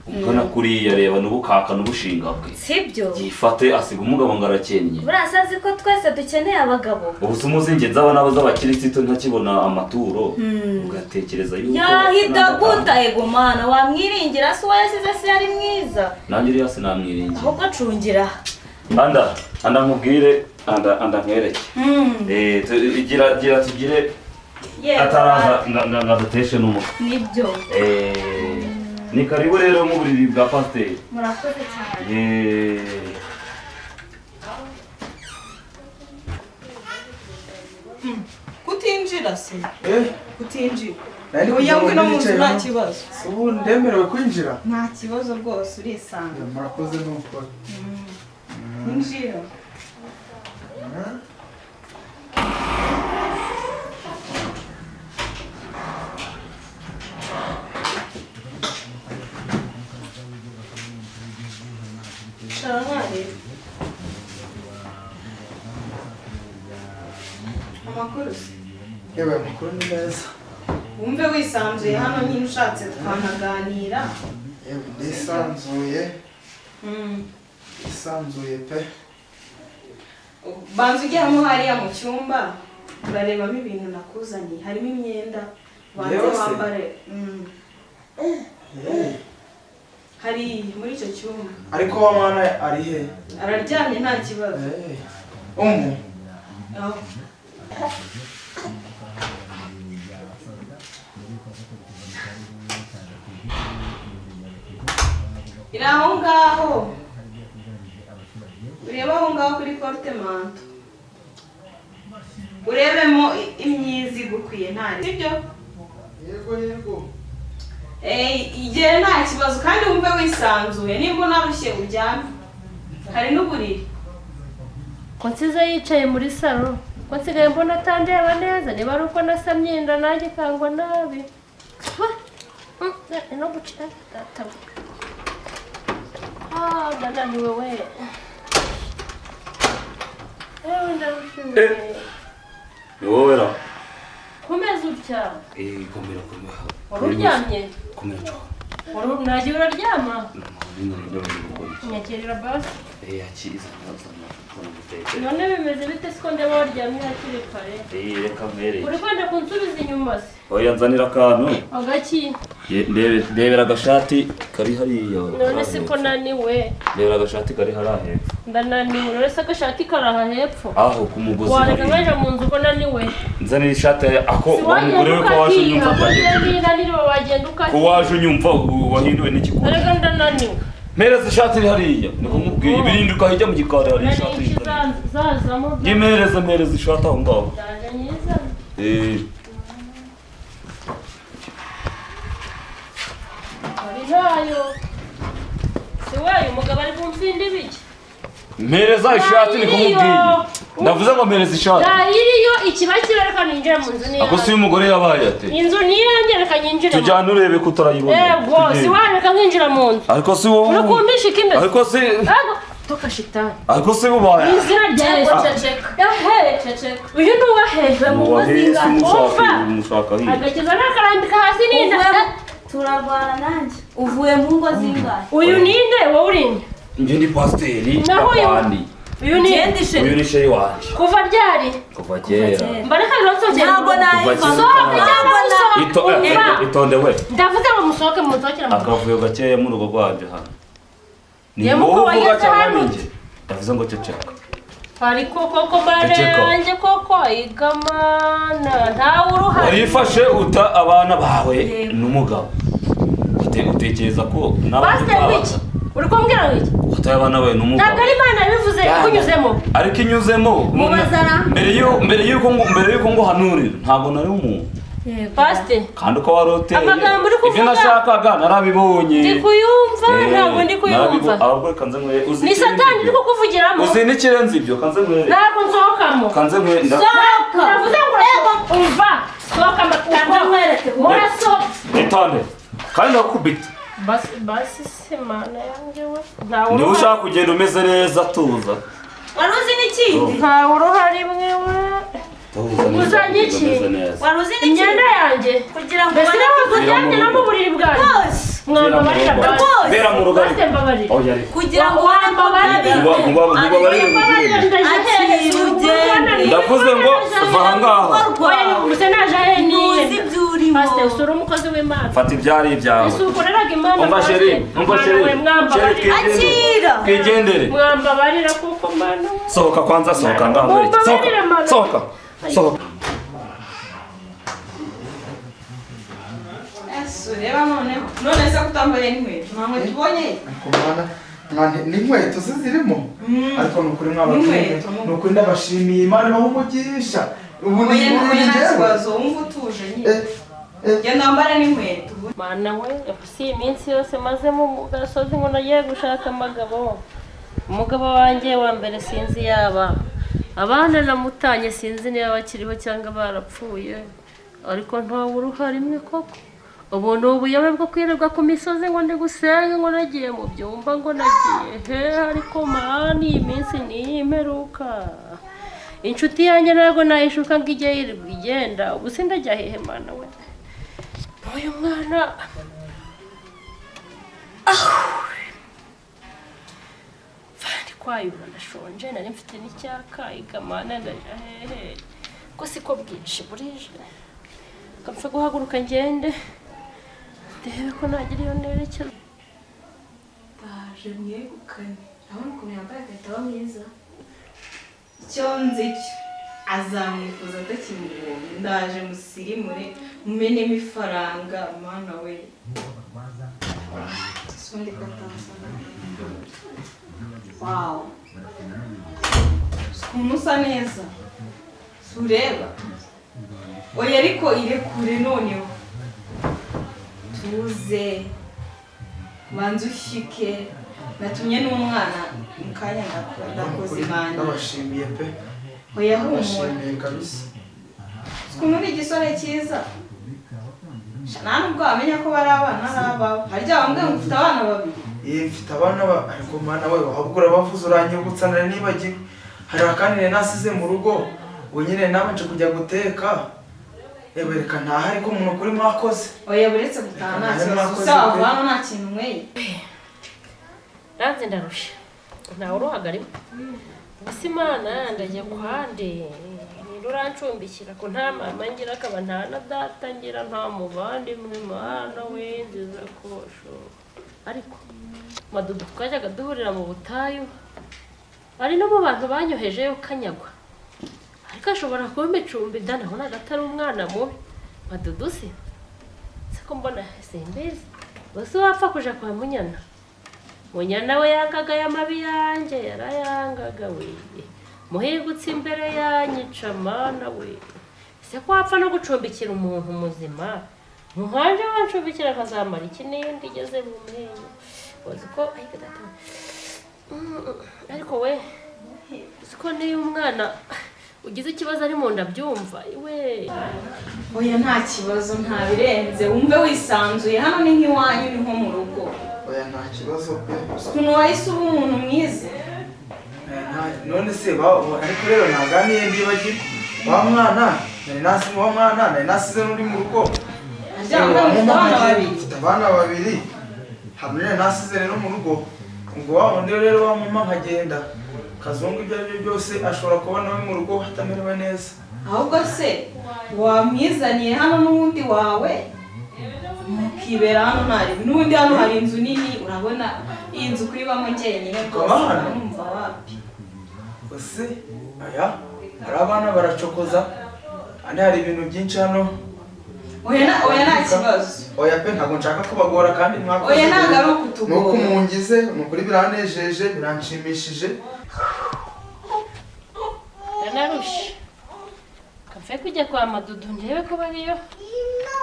ungana kuriya, reba n'ubukaka n'ubushinga bwe. Sibyo? Yifate asiga umugabo ngo arakennye. Buriya se azi ko twese dukeneye abagabo. Ubu se umuzi njye nzaba nabo z'abakirisitu ntakibona amaturo, ugatekereza yuko Yahita guta. Ego mana, wamwiringira se? Uwo yasize se yari mwiza? Nanjye uriya sinamwiringira. Ahubwo acungira. Anda anda nkubwire, anda anda nkwereke. Gira gira tugire Yego. ataraza ngaduteshe n'umutwe. Nibyo. Ni karibu rero mu buriri bwa pasiteri. Murakoze cyane. Kutinjira se? Kutinjira. Nari Oya, kugira ngo ngwino mu nzu, nicaye nta hano. kibazo. Ubu ndemerewe kwinjira? Nta kibazo rwose, urisanga. Murakoze n'ukuri. Injira. Icara mwareba. Amakuru se? Yewe, amakuru ni meza. Wumve wisanzuye hano nyine, ushatse twanaganira. Yewe, ndisanzuye. Ndisanzuye pe. Banza ujyamo hariya mu cyumba, urarebamo ibintu nakuzaniye, harimo imyenda, banze Yewe se? wambare. Hari muri icyo cyumba. Ariko wa mwana ari he? Araryamye, nta kibazo. Umu. Aho. Iri aho ngaho, urebe aho ngaho kuri portemanto, urebemo imyiza igukwiye, nta sibyo? Yego yego. Igihe nta kibazo kandi wumve wisanzuye, nimba unarushye uryame, hari n'uburiri. Ko nsize yicaye muri salo, ko nsigaye mbona atandeba neza, niba ari uko nasamye inda nanjye kangwa nabi. No guca data we. Ah, ndananiwe we. Ewe ndarushye. Ni wowe ra? Komeza utya. Komera komera. Wari uryamye? Komera cyo. Wari nagiye uraryama? Nyakirira basi. Akiza azana guteka. None bimeze bite siko ndeba waryamye hakiri kare? Reka mwereke. Uri kwenda kunsubiza inyuma se? Oya nzanira akantu. Agaki? Ndebera agashati kari hariya. None siko naniwe. Ndebera agashati kari hariya hepfo. Ndananiwe. None se agashati kari aha hepfo? Aho ku mugozi. Wareka nkaja mu nzu ko naniwe. Nzanira ishati ako wa mugore we ko waje unyumva wagenda ukakiha. Ko waje unyumva wahinduwe n'ikikundi. Erega ndananiwe. Mpereza ishati iri hariya. Niko nkubwiye birinduka hijya mu gikari hari ishati iri hariya. Zazamo. Nyimereza mpereza ishati aho ngaho. Ndaje nyiza. Ntayo. Si wayo umugabo ari kumfinda ibiki? Mpereza ishati niko nkubwiye. Ndavuze ngo mpereza ishati. Iriyo ikiba kibareka ninjira mu nzu niyo. Ako si umugore yabaye ate? Inzu niyanjye reka nyinjire. Tujyane urebe ko utarayibona. Yego, si wayo reka nkinjira mu nzu. Ariko si wowe. Urakumbisha ikimeze. Ariko si. Toka shitani. Ariko si ubaye. Izina rya Yesu. Ceceka. Ehe, ceceka. Uyu ni uwaheje mu muzinga. Umushaka hirya. Agakiza nakarambika hasi ninda. Turarwana nanjye. Uvuye mu ngo zingahe? Uyu ninde wowe urinde? Njye ndi pasiteri Gapandi. Uyu ni uyu ni sheri wanje. Kuva ryari? Kuva kera. Mbareka nsohokere. Ntabwo nayiva. Sohoka. Itonde we. Ndavuze ngo musohoke munsohokere. Akavuyo gakeya mu rugo rwanje hano. Ni wowe uvuga cyangwa ni njye? Ndavuze ngo ceceka. Ariko koko mane yanjye koko igamana ntawe uruhari. Warifashe uta abana bawe n'umugabo. Utekereza ko n'abandi uri kumbwira ngo iki? Wataye abana bawe n'umugabo. Ntabwo ari Imana yabivuze ikunyuzemo. Ariko inyuzemo. Mbere yuko ngo hanurira ntabwo nari umuntu. Pastor. Kandi uko waroteye. Amagambo uri kuvuga. Ibyo nashakaga narabibonye. Ndi kuyumva ntabwo ndi kuyumva. Ahubwo kanze nkwe uzi. Ni Satani uri kukuvugiramo. Uzi n'ikirenze ibyo kanze nkwe. Ntabwo nsohokamo. Kanze nkwe. Sohoka. Ndavuze ngo umva. Sohoka kanze nkwereke. Murasohoka. Itonde. Kandi ndakubita. Basi basi simana yanjye we. Ntawe Niba ushaka kugenda umeze neza tuza. Wari uzi n'ikindi? Ntawe uruhari mwe we. Uzanye iki? Wari uzi n'ikindi? Imyenda yanjye. Kugira ngo mbese uryamye no mu buriri bwanjye. Mwambabarira rwose. Bera mu rugo. Kugira ngo wambabarire. Ndavuze ngo va aha ngaha. Mbese naje he niye. Ntuzi ibyo urimo. Pastor usura umukozi w'Imana. Fata ibyari ibyawe. Ese ukoreraga Imana. Umva sheri, umva sheri. Akira. Twigendere. Mwambabarira kuko Mana. Sohoka kwanza, sohoka ngaho. Sohoka. Sohoka. Sohoka. Reba none se kutambaye n'inkweto nta nkweto ubonye? Ariko mwana n'inkweto se zirimo? Ariko ni ukuri mwabatuye, ni ukuri ndabashimiye Imana ibahe umugisha. Ubu ni nta kibazo wumva utuje nyine. Genda wambare n'inkweto. Mana we, si iminsi yose maze mu gasozi ngo nagiye gushaka amagabo. Umugabo wanjye wa mbere sinzi yaba abana namutanye sinzi niba bakiriho cyangwa barapfuye, ariko ntawe uruhari imwe koko. Ubu ni ubuyobe bwo kwirirwa ku misozi ngo ndi gusenga ngo nagiye mu byumba ngo nagiye he, ariko mani iyi minsi ni imperuka. Inshuti yanjye ntabwo nayishuka ngo ijye yirirwa igenda, ubu sindajya hehe mana we. Uyu mwana ndi kwayura ndashonje, nari mfite n'icyaka igamana ndajya hehe ko siko bwinshi burije. Kapfa guhaguruka ngende ndebe ko nagira iyo nerekeza. Ndaje mwegukane, urabona ukuntu yambaye agahita aba mwiza. Icyo nzi cyo azamwifuza atakimubonye. Ndaje musirimure mumenemo ifaranga mana we. Wow, ukuntu usa neza sureba. Oya ariko irekure noneho. Utuze, ubanze ushyike. Natumye n'umwana mu kanya ndakoze imana. Ndabashimiye pe. Oya humura. Ndabashimiye kabisa. Ukuntu uri igisore cyiza. Nta nubwo wamenya ko bari abana ari abawe. Harya wambwiye ngo ufite abana babiri. Mfite abana ariko mwana we wahubwo urabavuze uranyibutsa nari nibagiwe. Hari akandi nari nasize mu rugo, ubu nyine nabanje kujya guteka. Yewe reka ntahe ariko umuntu kuri mwakoze. Oya buretse gutaha nta kibazo. Gusa wava hano nta kintu unyweye. Nanze ndarusha. Ntawe uruhagarimo. Gusa Imana ndajya kwande. Urancumbikira ko nta mama ngira akaba nta na data ngira nta muvandimwe mwana we nziza kosho. Ariko Madudu twajyaga duhurira mu butayu, ari no mu bantu banyohejeyo kanyagwa, ariko ashobora kumpa icumbi da, nabonaga atari umwana mubi. Madudu se siko mbona simbizi, gusa wapfa kuja kwa Munyana. Munyana we yangaga y'amabi yanjye, yarayangaga we. Muhigutse imbere yanyica mana we. Ese ko wapfa no gucumbikira umuntu muzima, nkwanje wancumbikira akazamara iki niyo ndigeze mu menyo. Uzi ko ariko data, ariko we uzi ko niyo umwana ugize ikibazo ari mu nda byumva we. Oya nta kibazo, nta birenze, wumve wisanzuye. Hano ni nk'iwanyu, ni nko mu rugo. Oya nta kibazo pe. Ukuntu wahise uba umuntu mwiza. None se ariko rero naganiye ndibagirwa wa mwana nari nasize, wa mwana nari nasize n'uri mu rugo. Mfite abana babiri hamwe nari nasize rero mu rugo. Ubwo wa wundi rero wa mama nkagenda Kazungu, ibyo aribyo byose ashobora kuba nawe mu rugo hatamerewe neza. Ahubwo se wamwizaniye hano n'uwundi wawe mukibera hano ntari n'undi. Hano hari inzu nini, urabona iyi nzu kuyibamo njyenyine rwose numva wapi. Ese aya hari abana baracokoza kandi hari ibintu byinshi hano. Oya nta kibazo. Oya pe ntabwo nshaka kubagora kandi mwakoze. Oya ntabwo ari ukutugora. Nuko mungize nukuri biranejeje biranshimishije. Ndanarusha. Kamfe kujya kwa Madudu ndebe ko bariyo.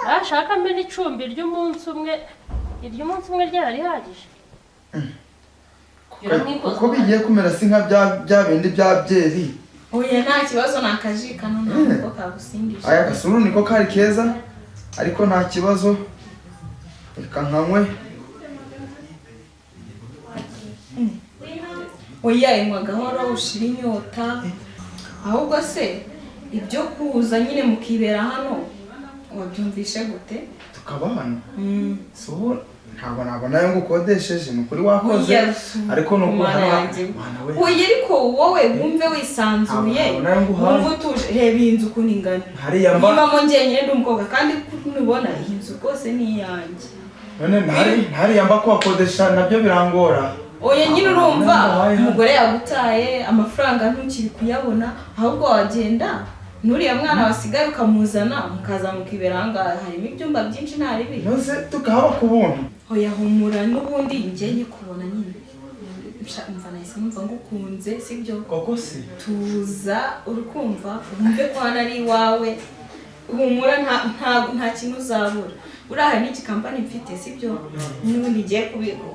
Bashaka mbe n'icumbi ry'umunsi umwe, iry'umunsi umwe ryari rihagije. Kuko bigiye kumera si nka bya bindi bya byeri. Oya nta kibazo, nakajikano ntabwo kagusindisha. Aya gasuru niko kari keza ariko nta kibazo, reka nkanywe. Oya inywa gahoro ushira inyota. Ahubwo se ibyo kuza nyine mukibera hano wabyumvishe gute? Tukaba hano so ntabwo nabona ngo ukodesheje, ni ukuri wakoze ariko nuko oya ariko wowe wumve wisanzuye, wumve utuje. Reba iyi nzu ukuntu ingana, nyibamo njyenyine ndi umukobwa kandi nubona iyi nzu rwose ni iyanjye. None ntariya mba kuhakodesha nabyo birangora. Oya nyine urumva umugore yagutaye, amafaranga ntukiri kuyabona, ahubwo wagenda nuriya mwana wasigaye ukamuzana mukaza mukibera aha ngaha. Harimo ibyumba byinshi nta ribi. Nose tukahaba ku buntu. Oya humura n'ubundi njye nkikubona nyine mva nahise numva ngukunze, sibyo? Koko se tuza urukumva wumve ko hano ari iwawe. Humura nta kintu uzabura. Uriya hari n'iki kampani mfite, sibyo? N'ubundi ngiye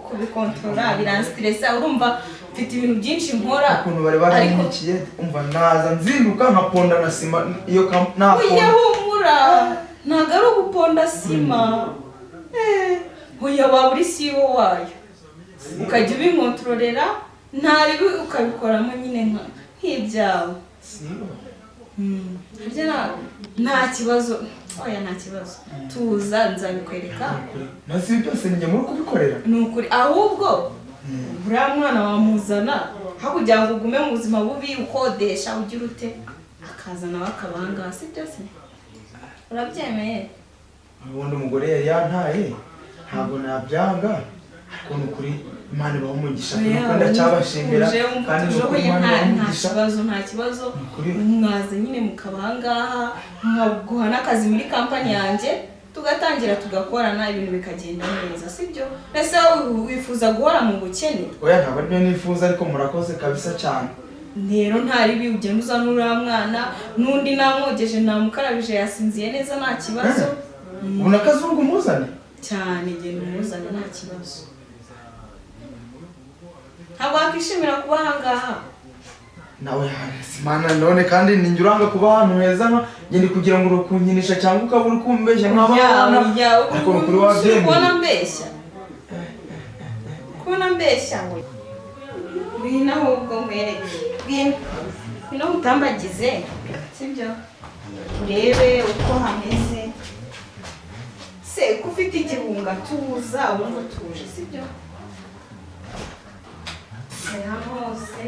kubikontorora biransitiresa. Urumva mfite ibintu byinshi nkora. Ukuntu bari baranyikiye umva naza nzinduka nkaponda na sima iyo naponda. Oya humura ntabwo ari uguponda sima. Oya waba uri siwo wayo ukajya ubinkontororera ntaribi ukabikoramo nyine nk'ibyawe. Nta kibazo. Oya nta kibazo, tuza nzabikwereka. Nasi byose njye muri kubikorera ni ukuri. Ahubwo uriya mwana wamuzana hakugira ngo ugume mu buzima bubi ukodesha ugira ute, akaza nawe akabanga, si byose? Urabyemeye? Ubundi umugore yari yantaye ntabwo nabyanga, ariko ni ukuri Imana ibaha umugisha nuko ndacyabashimira kandi nuko Imana ibaha umugisha. Nta kibazo, mwaza nyine mukaba aha ngaha nkaguha n'akazi muri kampani yanjye tugatangira tugakorana ibintu bikagenda neza, sibyo? Ese wifuza guhora mu bukene? Oya ntabwo aribyo nifuza ariko murakoze kabisa cyane. Rero nta ribi, ugenda uzana uriya mwana n'undi namwogeje namukarabije yasinziye neza nta kibazo. Ubu na Kazungu muzane? Cyane genda umuzane nta kibazo. Ntabwo wakishimira kuba aha ngaha. Nawe simana none kandi ninjye uranga kuba ahantu heza nka ngende kugira ngo urukunkinisha cyangwa ukaba uri kumbeshya nk'abana. Ariko ni ukuri wabyemeye. Kubona mbeshya. Kubona mbeshya ngo. Ngwino ahubwo nkwereke. Ngwino. Ngwino utambagize. Sibyo? Urebe uko hameze. Se ko ufite igihunga tuza wumva utuje, sibyo? Hose.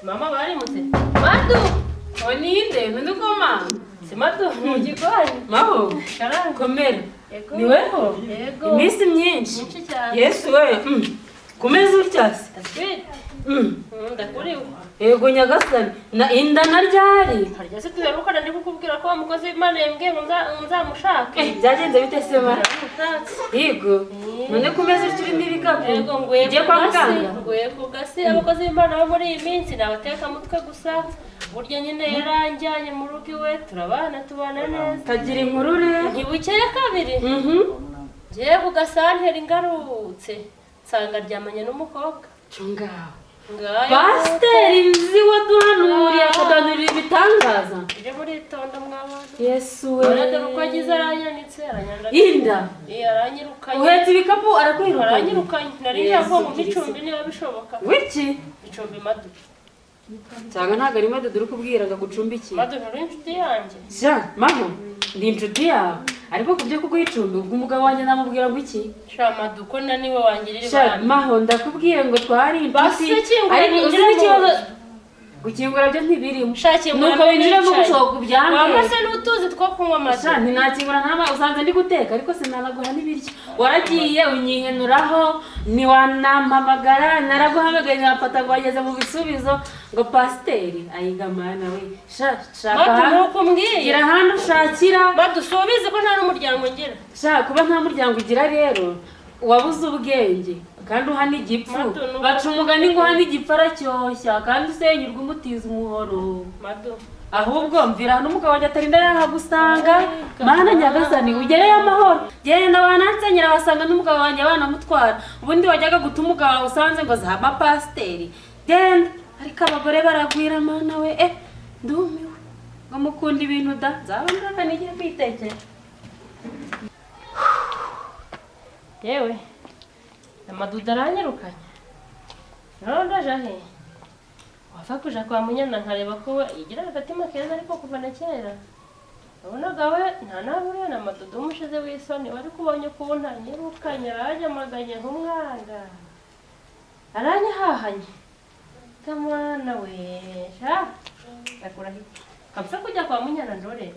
Mama barimutse. Madu! Oninde, nundukoma. Si Madu, mu gikoni. Maho, komera. Ni weho? Yego. Iminsi myinshi. Myinshi cyane. Yesu we. Kumeze utya se? Ndakuriwe. Yego nyagasani. Na inda na ryari? Harya se duherukana ndi kukubwira ko wa mukozi w'Imana yambwiye ngo nzamushake. Byagenze bite se ma? Yego. None kumeze utya urimo ibikapu? Yego nguye Ugiye kwa muganga? Nguye ku gasi. Abakozi b'Imana bo muri iyi minsi ni abatekamutwe gusa. Burya nyine yaranjyanye mu rugo iwe turabana tubana neza. Kagira inkuru rero. Ntibukeye kabiri. Ngiye ku gasanteri ngarutse nsanga aryamanye n'umukobwa. Cungaho. Pasiteri nzi waduhanuriye akaduhanurira ibitangaza. Ujye muritonda mwabana. Yesu we. Dore uko agize aranyanitse aranyandagaza. Inda. Iya aranyirukanye. Uhetse ibikapu arakwirukanye. Aranyirukanye. Nari ngiye ngo icumbi niba bishoboka. Wiki? Icumbi Madu. Cyangwa ntabwo ari Madu dore kubwira ngo agucumbikiye. Madu nturi inshuti yanjye. Sha, Maho, ndi inshuti yawe. Ariko kubyo kuguha icumbi ubwo umugabo wanjye namubwira ngo iki? Sha Madu ko naniwe wangirira Sha ibanga. Maho ndakubwiye ngo twari inshuti. Ariko uzi n'ikibazo gukingura byo ntibirimo. Nuko winjiramo gusohoka ubyange. Wamase n'utuzi two kunywa amata. Sha ntinakingura ntama usanze ndi guteka ariko sinanaguha n'ibiryo. Waragiye unyihenuraho ntiwanampamagara naraguhamagaye nkafata ngo wageze mu bisubizo ngo pasiteri ayigamana we. Sha shaka gira ahantu ushakira. Badusubize ko nta n'umuryango ngira. Sha kuba nta muryango ugira rero wabuze ubwenge kandi uhana igipfu baca umugani ngo uhana igipfu aracyoshya kandi usenyurwa umutiza umuhoro. Ahubwo mvira hano umugabo wanjye atarinda yahagusanga. Mana nyagasani ugereyo amahoro. Genda wanansenyera wasanga n'umugabo wanjye banamutwara. Ubundi wajyaga guta umugabo wawe usanze ngo zama pasiteri. Genda ariko abagore baragwira mana we ndumiwe ngo mukunda ibintu da nzaba ndabona n'igihe kwitekera. Yewe amaduda aranyirukanye. None ndaje he? Wava kuja kwa Munyana nkareba ko we igira agatima keza ariko kuva na kera. Wabonaga we nta naburiye na madudu umushize w'isoni wari kubonye ukuntu anyirukanye aranyamaganye nk'umwanda. Aranyahahanye. Kamana we sha ndakura he? Kabisa kujya kwa Munyana ndore.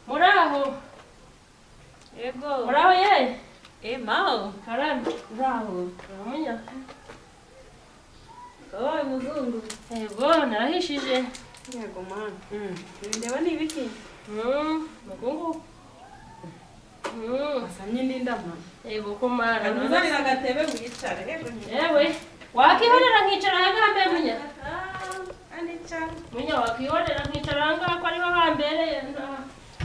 Muraho. Yego. Muraho ye. Mao. Karame. Muraho. Munya. Oye muzungu. Yego narahishije. Yego mana. Ndeba ni ibiki? Mukungu. Wasamye n'indama. Yego ko mara. Nuzanira agatebe wicare. Yewe. Wakihorera nkicara aha mbe Munya. Anicara. Munya wakihorera nkicara aha ngaha ko ariho hambereye.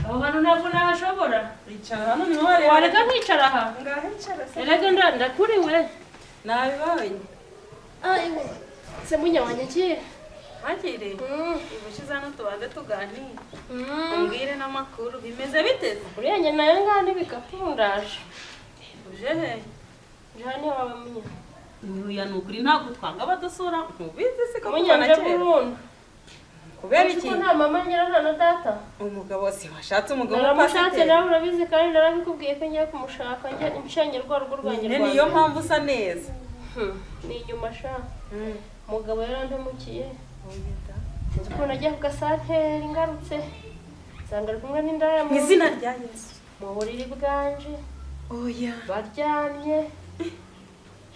Aho hantu ntabwo nahashobora. Icara hano niho wareba. Wareka nkicara aha. Ngaho icara se. Erega ndakuriwe. Nabibonye. Ayiwe. Se Munya wanyakira. Hakire. Ubushize hano tubanze tuganire. Umbwire n'amakuru bimeze bite? Uriya nyina nayo ngaha n'ibikapu ndaje. Uje he? Uje hano iwawe Munya. Oya ni ukuri ntabwo twanga abadusura. Ntubizi se ko Munya kuva na nje kera. burundu. Kubera iki? Kuko nta mama ngira nta na data. Umugabo si washatse umugabo Naramushatse nawe urabizi kandi narabikubwiye ko ngiye kumushaka njye nshenye rwa rugo rwanjye Nyine niyo mpamvu usa neza. Ni inyuma sha. Umugabo yarandemukiye. Sinzi ukuntu nagiye ku gasanteri ngarutse. Nsanga ari kumwe n'indaya mu izina rya Yesu. Mu buriri bwanje. Oya. Baryamye.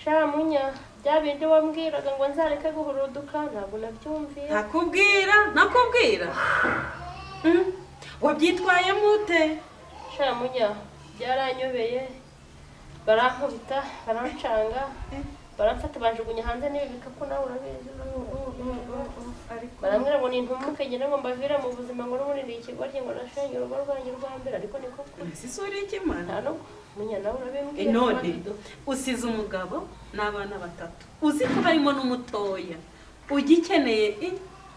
Sha Munya, bya bindi wambwiraga ngo nzareke guhuruduka ntabwo nabyumviye. Nakubwira, nakubwira. Wabyitwayemo ute? Sha Munya, byaranyobeye. Barankubita, barancanga. Baramfata banjugunya hanze n'ibi bikapu nawe urabizi. Barambwira ngo nintumuke ngende ngo mbavire mu buzima, ngo n'ubundi ndi ikigoryi, ngo nashenye urugo rwanjye rwa mbere, ariko niko kuri. Ese isura y'ikimana? Nta no munya nawe urabimbwira. None usize umugabo n'abana batatu, uzi ko harimo n'umutoya ugikeneye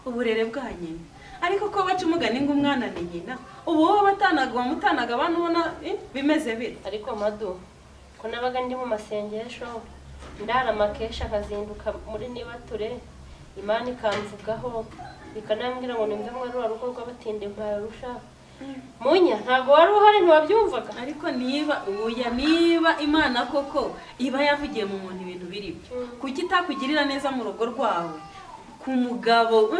uburere bwa nyina. Ariko ko baca umugani ngo umwana ni nyina, ubu wowe batanaga wamutanaga abana ubona bimeze bite? Ariko madu, ko nabaga ndi mu masengesho, ndara amakesha, akazinduka muri nibature, Imana ikamvugaho ikanambwira ngo nimve muri ruriya rugo rw'abatindi mparusha. Munya, ntabwo wari uhari, ntiwabyumvaga. Ariko niba uya niba Imana koko iba yavugiye mu muntu ibintu biri byo, kuki itakugirira neza mu rugo rwawe ku mugabo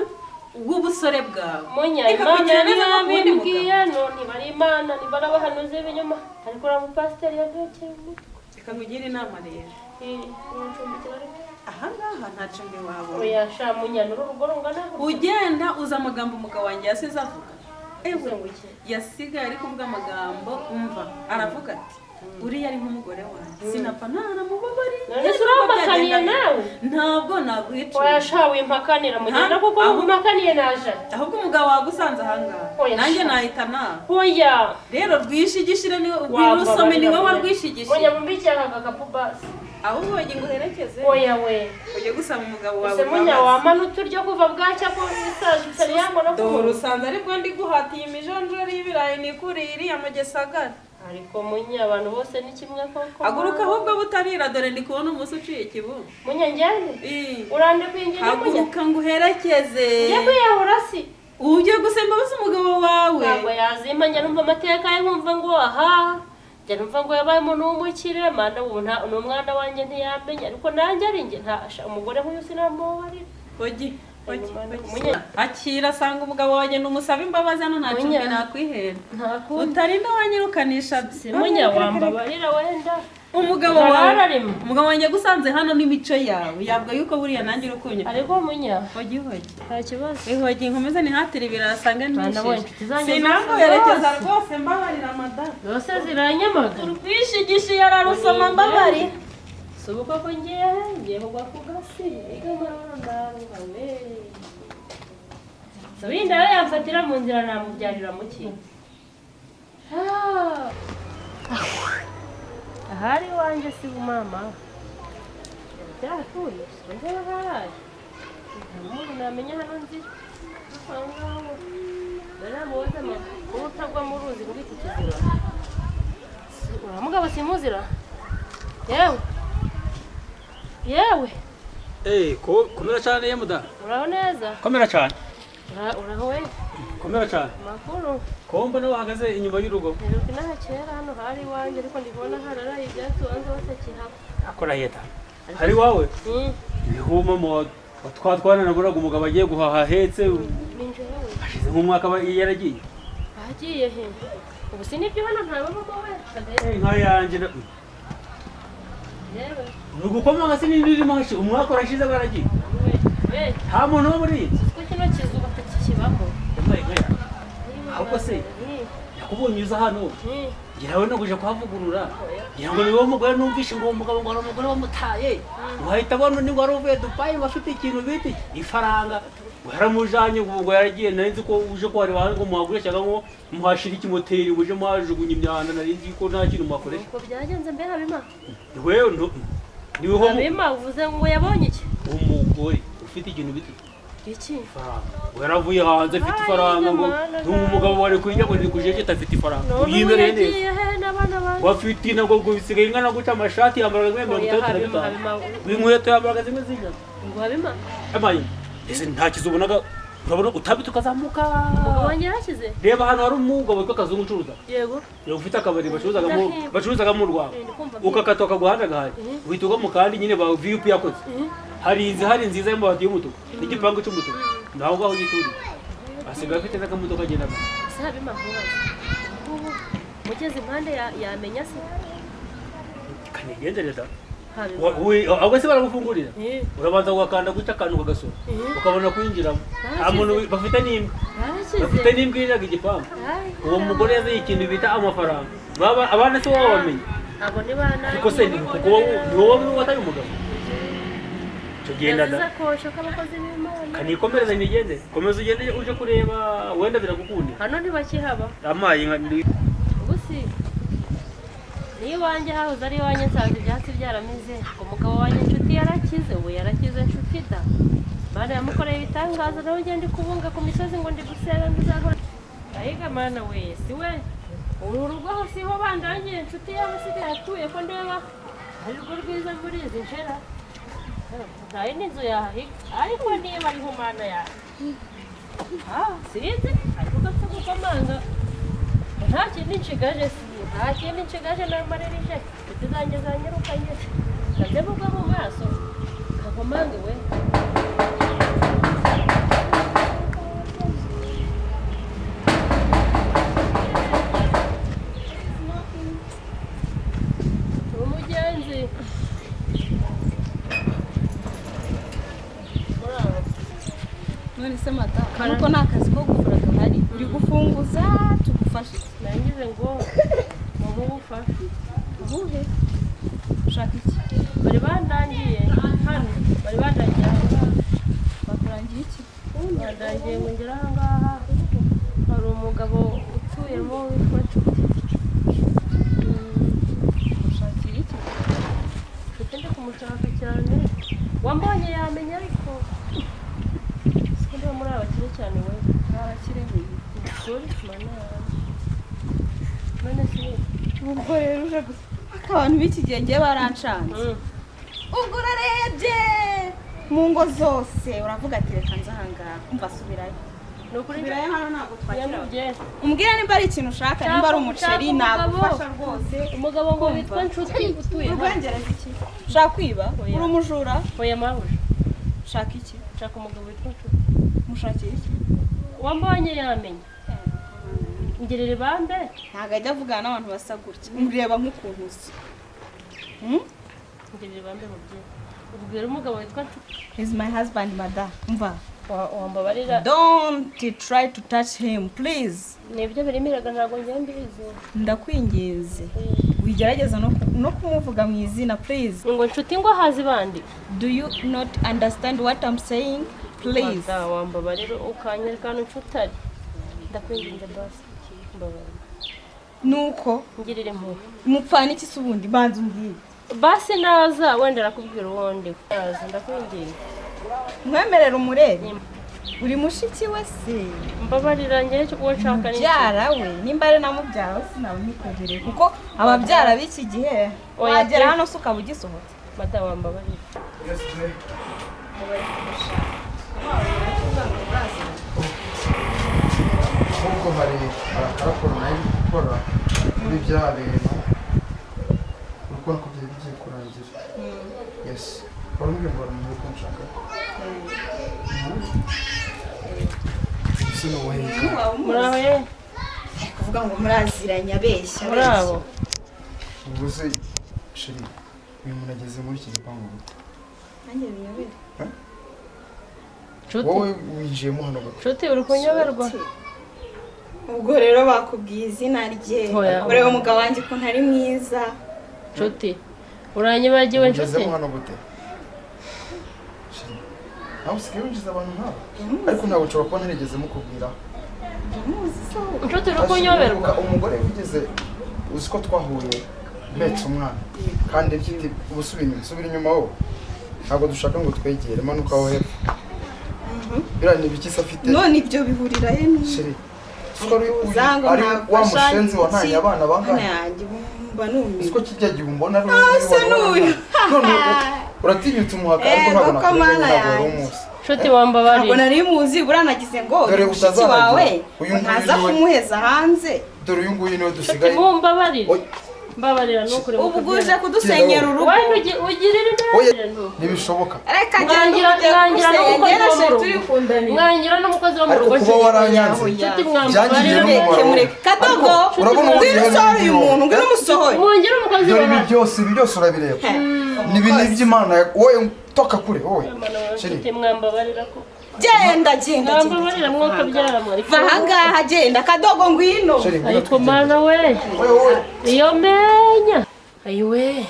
w'ubusore bwawe? Munya, Imana Ikakugirira neza no ku wundi mugabo. yabimbwiye none niba ari Imana, niba ari abahanuzi b'ibinyoma, ariko uriya mupasiteri yantekeye umutwe. Reka nkugire inama rero. Urancumbikira ariko? Ahangaha nta cumbi wabona. Oya sha munya, n'uru rugo rungana gutya. Ugenda uza amagambo umugabo wanjye yasize avuga. Uvuze ngo iki? Yasigaye ari kuvuga amagambo, umva, aravuga ati uriya ari nk'umugore wanjye, sinapfa ntaramubabariye. None se urampakaniye nawe? Ntabwo naguhicuye. Oya sha, wimpakanira mugenda, kuko umpakaniye naje. Ahubwo umugabo wagusanze ahangaha, Oya nanjye sha. nahita nawe. Oya. Rero rwishigishire, ni rusome, ni wowe warwishigishiye. Munya, mumbikiye aka gakapu basi. Ahubwo wagira ngo uherekeze. Oya we. Ujye gusaba umugabo wawe Ese munya, imbabazi. wamana uturyo kuva bwacya ko isaje utari yambona? Dore usanze aribwo ndi guhatiye imijonjori y'ibirayi nikuriye iriya mu gisagara. Ariko munya, abantu bose ni kimwe koko. Haguruka ahubwo butarira, dore ndi kubona umunsi uciye ikibuga. Munya, njyane urande kwinjira munya? Haguruka nguherekeze. Njye kwiyahura si? Ugiye gusaba imbabazi umugabo wawe. Ntabwo yazimpa. Njya numva amateka ye, nkumva ngo aha, njya numva ngo yabaye umuntu w'umukire. Mana, ubu ni umwana wanjye ntiyamenya, ariko nanjye ari njye nta umugore nk'uyu sinamubabarira. Ogi ogi. Munya. Akira, asanga umugabo wawe, umusaba imbabazi hano, nta cumbi Munya. nakwihera. Nta kundi. Utarinda wanyirukanisha. Si munya, wambabarira wenda. Umugabo wawe. Ntarararima. Umugabo wanjye agusanze hano n'imico yawe, yavuga yuko buriya nanjye uri kunyura. Ariko munya. Hogi hogi. Nta kibazo. Hogi, nkomeze nihatire ibirayi, asange Mwana we, ntishije. inshuti zanjye zose Sinaguherekeza zose. rwose, mbabarira madamu. Zose ziranyamaga. Urwishigishiye ararusoma, mbabarira. Si ubu koko ngiye he? Ngiye kugwa ku gasi igamararo we. So wenda we yamfatira mu nzira, namubyarira mu ki? Ah. Ahari iwanjye si mama byaratuye, sinzi haraye, nta muntu namenya hano nzi aho ngaho. Dore namubaza amakuru, utagwa mu ruzi rw'iki kiziba. Uriya mugabo simuzira, yewe yewe. Eh, ko komera cyane ye muda. Uraho neza? Komera cyane. Uraho we. Komera cyane. Makuru? Ko mbona wahagaze inyuma y'urugo? Mperuka inaha kera, hano hari iwanjye, ariko ndibona hararaye ibyatsi, ubanza batakihaba. Akora yeta. Hari wawe? Mm. Ibihuma mu twa twana naburaga umugabo agiye guhaha ahetse. Ni njyewe. Hashize nk'umwaka aba yaragiye. Bagiye he? Ubu si nibyo, hano ntababamo we. Inka yanjye Yewe. Ni ugukomanga se n'indi irimo hashi umwaka urashize baragiye. We we. Nta muntu wo muri iyi nzu. Ko kino kizu batakikibamo. Yambaye inka yawe. Ahubwo se nakubonye uza hano. Ngira we no kuja kuhavugurura. Ngira ngo ni wowe mugore numvishe ngo uwo mugabo, ngo hari umugore wamutaye. Ngo ahita abona undi ngo wari uvuye Dubai, ngo afite ikintu bita ifaranga. Ngo yaramujanye ngo ubwo yaragiye. Nari nzi ko uje ko hari ngo muhagure cyangwa ngo muhashire ikimoteri, muje muhajugunya imyanda, nari nzi ko nta kintu muhakoresha. Uko byagenze mbe Habima? Ni wewe ni weho Habima, uvuze ngo yabonye iki? Umugore ufite ikintu bita Iki? ifaranga. Ngo yaravuye hanze afite ifaranga, ngo Mana. ni umugabo wari kujya ngo ni kujejeta afite ifaranga. None ubu Uyimereye neza. yagiye he n'abana banjye? Ngo afite nabwo ngo bisigaye ingana gutya, amashati yambaraga zimwe mirongo Oya, itandatu na Habima, bitanu. Habima. Inkweto yambaraga zimwe z'ijana. Ngo Habima? Amaye. Ese nta kizu ubonaga, urabona utabita ukazamuka. Umugabo wanjye yarashyize? Reba hano hari umugabo witwa Kazungu ucuruza. Yego. Yego, ufite akabari bacuruzagamo Ndaheba. bacuruzagamo urwagwa. Ndi kumva. Ukakata ukaguhanda gahari. Uhita ugwa mu kandi nyine ba VUP yakoze. Hari inzu hari nziza y'amabati y'umutuku n'igipangu cy'umutuku. Naho ngaho yituriye. Asigaye afite n'akamodoka agendamo. Ese Habima, nkubaze, ubu mugeze impande yamenya se? Kanigendere da. Habima. Ahubwo se baragufungurira? Eh. Urabanza ugakanda gutya akantu kagasora. Ukabona kwinjiramo. Nta muntu bafite n'imbwa. Barakize. Bafite n'imbwa iriraga igipangu. Ay, Uwo mugore yazanye ikintu bita amafaranga. Baba abana se wowe wabamenye? Abo ni bana. Ariko se ni kuko wowe ni wowe wataye umugabo. Tugenda da. Nazize kosha k'abakozi b'Imana. Kanikomereze nigende. Komeza ugende uje kureba wenda biragukundira. Hano ntibakihaba. Amaye nka Ubu si ni iwanjye, hahoze ari iwanjye, nsanze ibyatsi byarameze. Umugabo wanjye Inshuti yarakize, ubu yarakize Inshuti da. Mana yamukoreye ibitangaza, nawe ugenda kubunga ku misozi ngo ndi gusenga ngo uzakora. Ayiga Mana we, si we uru rugo aho siho bandangiye Inshuti yaba asigaye atuye, ko ndeba ari rwo rwiza muri izi nshera. Nta yindi nzu yahahiga, ariko niba ariho Mana yawe, sinzi, ariko gapfa gukomanga. Nta kindi nshigaje, si nta kindi nshigaje, namaririje inshuti zanjye zanyirukanye, kajya mugwa mu maso kakomange we. Umugenzi muraho. None se madamu, nuko nta kazi ko gufura gahari, uri gufunguza, tugufashe iki? Nangize ngo muhe ubufasha. Ubuhe? Ushaka iki? Bari bandangiye hano, bari bandangiye aha ngaha. Bakurangiye iki? Bandangiye ngo ngere aha ngaha hari umugabo utuyemo witwa Nshuti. Ushakira iki? Nshuti ndi kumushaka cyane, wambonye yamenya, ariko siko ndiba muri abakire cyane we. Muri abakire nyine. Ukuri Mana yanjye, none si Ubwo rero uje gusa abantu b'iki gihe ngiye barancanze. Ubwo urarebye mu ngo zose uravuga ati reka nze ahangaha, umva, subirayo. Ni ukuri. Subirayo, hano ntabwo twakira. Nyamubye. Umbwira nimba ari ikintu ushaka, nimba ari umuceri nagufasha rwose. Umugabo ngo witwa Nshuti utuye hano. Urwengereza iki? Ushaka kwiba? Oya. Uri umujura? Oya mabuja. Ushaka iki? Nshaka umugabo witwa Nshuti. Mushakira iki? Wambonye yamenya, ngirira ibambe. Ntabwo ajya avugana n'abantu basa gutya, mureba nk'ukuntu uzi. Ngirira ibambe mubyeyi, ubwira umugabo witwa Nshuti. He's my husband, madam. Umva. Wambabarira. Don't try to touch him, please. Nibyo birimiraga, ntabwo ngiye mbizi. Ndakwinginze. Wigerageza no kumuvuga mu izina, please. Ngo Nshuti ngo hazi bandi. Do you not understand what I'm saying? Please. Mada, wambabarira ukanyereka hano Nshuti ari, ndakwinginze, basi mbabarira. Nuko ngirira impuhwe. Mupfana iki se ubundi? Banza umbwire. Basi naza wenda arakubwira uwundi, naza ndakwinginze. Nkwemerera umurebe? Uri mushiki we se? Mbabarira, njye uwo nshaka ni Mubyara we? Nimba ari na mubyara we sinabimukubwire, kuko ababyara b'iki gihe Oya, wagera pe. hano se ukaba ugisohotse. Mada, wambabarira. Yes, babe. Ahubwo hari akaraporo nayo iri gukora kuri bya bintu, uri kubona ko byari bigiye kurangira. Yes, wari umbwiye ngo hari umuntu uri kunshaka ese ni uwaheka? Muraho ye. Kuvuga ngo muraziranye, abeshya. Muraho. Ubwo se chéri, uyu muntu ageze muri iki gipangu gute? Nanjye binyobere. Nshuti. Wowe winjiyemo hano gute? Nshuti, uri kunyoberwa. Ubwo rero bakubwiye izina rye. Oya. Ureba umugabo wanjye ukuntu ari mwiza. Nshuti, uranyibagiwe Nshuti? Ugezemo hano gute chéri? Nawe usigaye winjiza abantu nk'aba, ariko ntabwo nshobora kuba ntarigeze mukubwiraho. Ndamuzi se wowe? Nshuti, uri kunyoberwa. Umugore wigeze uzi ko twahuye mpetse umwana kandi mfite ubu. Subira inyuma, subira inyuma wowe, ntabwo dushaka ngo twegere. Manuka aho hepfo. Biriya ni ibiki se afite? None ibyo bihurira he Chéri, siko ari Zango ari wa mushenzi wantanye abana Hano bangahe? yanjye mba numiwe. Siko kijya gihe umbona ari Ah, se n'uyu. None uratinyutse umuhaka, ariko Eh, ntabwo koko nakumenye, Mana ntabwo wari yanjye. umuzi. Nshuti, wambabarira. Ntabwo nari muzi, buriya nagize ngo Dore ni mushiki utazahagira. wawe, Uyu nguyu ntaza niwe. kumuheza hanze. Dore uyu nguyu niwe Nshuti, dusigaye. mumbabarire. Oya. Mbabarira nukuri. Ubwo uje kudusenyera urugo. Wenda ugirire Oya, neza. ntibishoboka. Reka genda. Mwangira Ujye mwangira gusengera n'umukozi wo mu she rugo. turikundanira. Mwangira n'umukozi wo mu Ariko rugo. kuba waranyanze Nshuti, byangiriye mwambabarira. n'umumaro. Mureke, mureke kadogo. Urabona ubu Ngwino usohore uyu muntu, ngwino umusohore. Mwongere umukozi Dore wa ibi byose, ibi byose urabireba, ni ibintu by'Imana. Wowe toka kure wowe chéri. Nshuti, mwambabarira ko Genda, genda. Mwambabarira mwuka byara mwari. Va ahangaha, genda. Kadogo, ngwino. Chéri, ngwino Ariko twigende. Mana we. Wowe, wowe. Iyo menya ayiwe.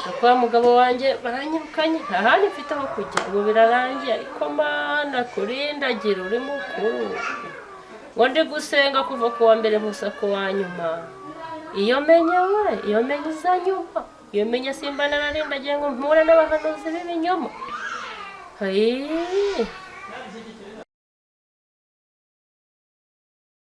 Nuko wa mugabo wanjye baranyirukanye, nta handi mfite aho kujya, ubu birarangiye. Ariko Mana, kurindagira uri mukuru, ngo ndi gusenga kuva ku wa mbere gusa ku wa nyuma. Iyo menya we, iyo menya iza nyuma, iyo menya simba nararindagiye ngo mpure n'abahanuzi b'ibinyoma. Ayi.